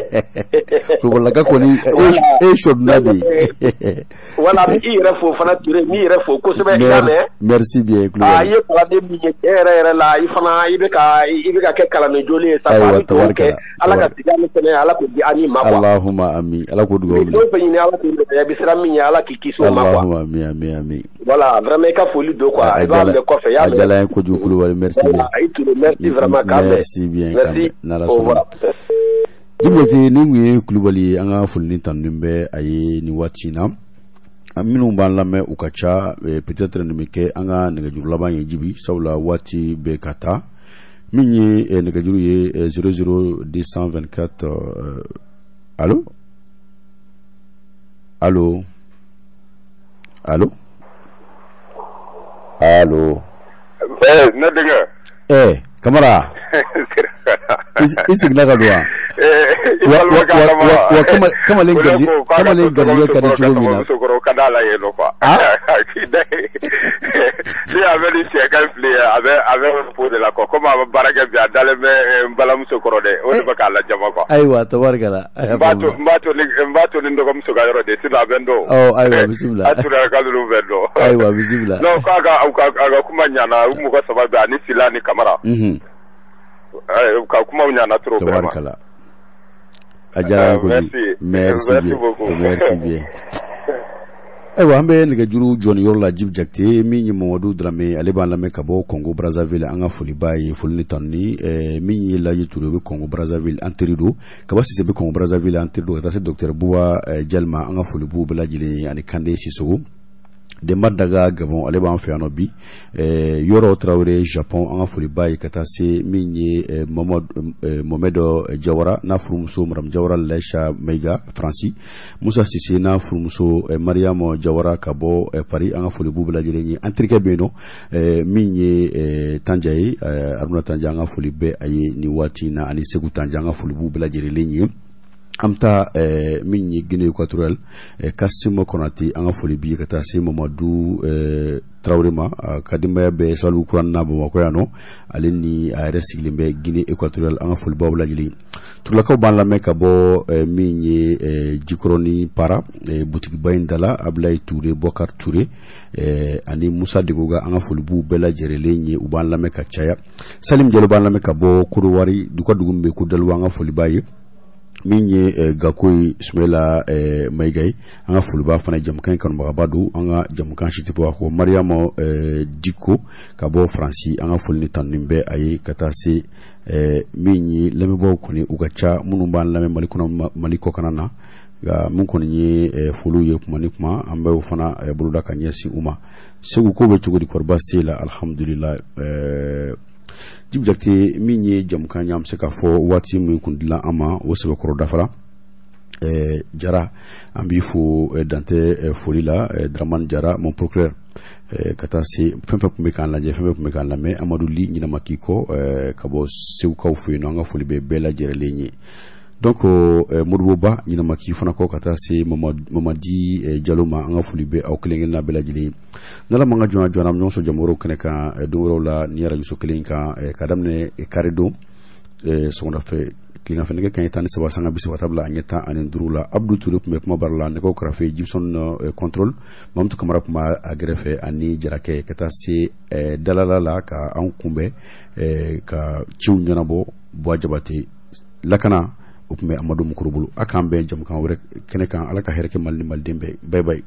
Kulubalilaka kɔni, e ye sɔdunna de ye. Voilà, n b'i yɛrɛ fo fana Ture, n b'i yɛrɛ fo kosɛbɛ, i y'a mɛn. Merci bien Kulubali. I ye kalanden min ye, tiɲɛ yɛrɛ yɛrɛ la, i fana i bɛ ka kɛ kalanden jolen ye sa. Ayiwa, tabarikala. Ala ka sigi ni kɛnɛya, Ala k'o di an ni ma quoi. Allahumma ami, Ala k'o dugawu minɛ. Fɛn o fɛn ɲini, Ala k'o nɔgɔya, i bɛ siran min ɲɛ, Ala k'i kisi o ma quoi. Allahumma ami, ami, ami. Voilà, vraiment i ka foli don quoi, i b'a minɛ kɔfɛ, i y'a mɛn. A diyara n ye kojugu Kulubali, merci bien. I Ture, merci vraiment, k'an bɛn. Merci bien, merci. N'Ala sɔnna. Jibi Jakite, nin kun ye Kulubali ye, an ka foli ni tanuni bɛ a ye nin waati in na. Minnu b'an lamɛn, u ka ca, peut-être nin bɛ kɛ an ka nɛgɛjuru laban ye Jibi, sabula waati bɛ ka taa. Min ye nɛgɛjuru ye, 00 224. Allo, allo, allo, allo. Ne denkɛ. Kamara, i seginna ka don wa? Wa kamalen garijɛgɛ ka di cogo min na. Musokɔrɔ ka d'a la yen nɔ quoi. Ni a bɛ ni cɛ ka fili, a bɛ repos de la quoi. Komi a bɛ baara kɛ bi, a dalen bɛ n balimamuso kɔrɔ dɛ, o de bɛ k'a lajama quoi. Ayiwa, tabarikala. N b'a to n b'a to ni n b'a to ni n dɔgɔmuso ka yɔrɔ de, sinon a bɛ n dɔn. Ɔ, ayiwa, bisimila. A tura ka ninnu bɛ dɔn. Ayiwa, bisimila. Non, k'a ka a ka kuma ɲana, u mɔgɔ saba bɛ ani Sila ni Kamara. Ka kumaw ɲana trop vraiment. Tabarikala. A diyara n ye kojugu. Merci bien, merci bien. Ayiwa, an bɛ nɛgɛjuru jɔni yɔrɔ la Jibi Jakite. Min ye Mamadu Darame, ale b'an lamɛn ka bɔ Congo Brazzaville, an ka foliba ye, foli ni tanuni. Min ye Laji Ture, bɛ Congo Brazzaville, an teri don. Kaba Sise bɛ Congo Brazzaville, an teri don. Ka taa se docteur Buba Jalima, an ka foli b'u bɛɛ lajɛlen ye, ani Kande Sisogo. Denba Daga Gabon, ale b'an fɛ yan nɔ bi. Yɔrɔ Tarawele Japon, an ka foli b'a ye, ka taa se min ye Mohamed Jawara n'a furumuso Madame Jawara Laïcha Maïga Faransi, Musa Sise n'a furumuso Mariam Jawara ka bɔ Paris, an ka foli b'u bɛɛ lajɛlen ye. An terikɛ bɛ yen nɔ min ye Tanja ye, Haruna Tanja, an ka foli bɛ a ye nin waati in na, ani Segu Tanja, an ka foli b'u bɛɛ lajɛlen ye. An bɛ taa min ye Guinée équatoriale, Kassim Konate, an ka foli b'i ye, ka taa se Mamadu Traoré ma, ka denbaya bɛɛ Salibu Kuran na Bamakɔ yan nɔ, ale ni a yɛrɛ sigilen bɛ Guinée équatoriale, an ka foli b'aw lajɛlen. Turulakaw b'an lamɛn ka bɔ min ye Jikɔrɔni Para butigiba in da la, Abulayi Ture, Bɔkar Ture ani Musa Degoga, an ka foli b'u bɛɛ lajɛlen ye, u b'an lamɛn ka caya. Salim Jalo b'an lamɛn ka bɔ Kodowari, du ka dugu min bɛ ko Daluwa, an ka foli b'a ye. Min ye Gako ye, Sumayila Mayiga ye, an ka foliba fana, jamukan in kanubagaba don, an ka jamukan si tɛ bɔ a kɔ. Mariam Diko ka bɔ Faransi, an ka foli ni tanuni bɛ a ye, ka taa se min ye lamɛnbaaw kɔni u ka ca minnu b'an lamɛn Mali kɔnɔ, Mali kɔkana na, nka min kɔni ye foliw ye kuma ni kuma, an bɛ o fana boloda ka ɲɛsin u ma. Segu ko bɛ cogo di? Kɔri baasi t'e la? Alihamudulila. Jibi Jakite, min ye jamukan ye, an bɛ se k'a fɔ waati min kun dilan an ma, o sɛbɛkɔrɔ dafara. Jara, an b'i fo dantɛ foli la, Dramane Jara, mon procureur, ka taa se fɛn fɛn tun bɛ k'an lajɛ, fɛn fɛn tun bɛ k'an lamɛn, Amadu Li ɲinama k'i kɔ ka bɔ Segukaw fɛ yen nɔ, an ka foli bɛ bɛɛ lajɛlen ye. Donc Modibo Ba ɲinama k'i fana kɔ, ka taa se Mamadi Jalo ma, an ka foli bɛ aw kelen kelenna bɛɛ lajɛlen. N'Ala m'an ka jɔnya joona, an bɛ ɲɔgɔn sɔrɔ jamu wɛrɛw kɛnɛ kan don wɛrɛw la ni arajo kelen kan, ka daminɛ kari don sɔgɔmada fɛ tileganfɛ nɛgɛ kanɲɛ 13 sanga 30 tabila a ɲɛ 15 la. Abdou Touré tun bɛ kuma baara la, nɛgɛw karafe Gibson contrôle, Mamutu Kamara tun b'a a gɛrɛfɛ ani Jarakɛ, ka taa se Dalala la ka anw kunbɛn ka ciw ɲɛnabɔ. Buwa Jabate lakana o tun bɛ Amadu Mukoro bolo. A k'an bɛn jamukan wɛrɛ kɛnɛ kan. Ala ka hɛrɛ kɛ Mali ni maliden bɛɛ. Bye bye.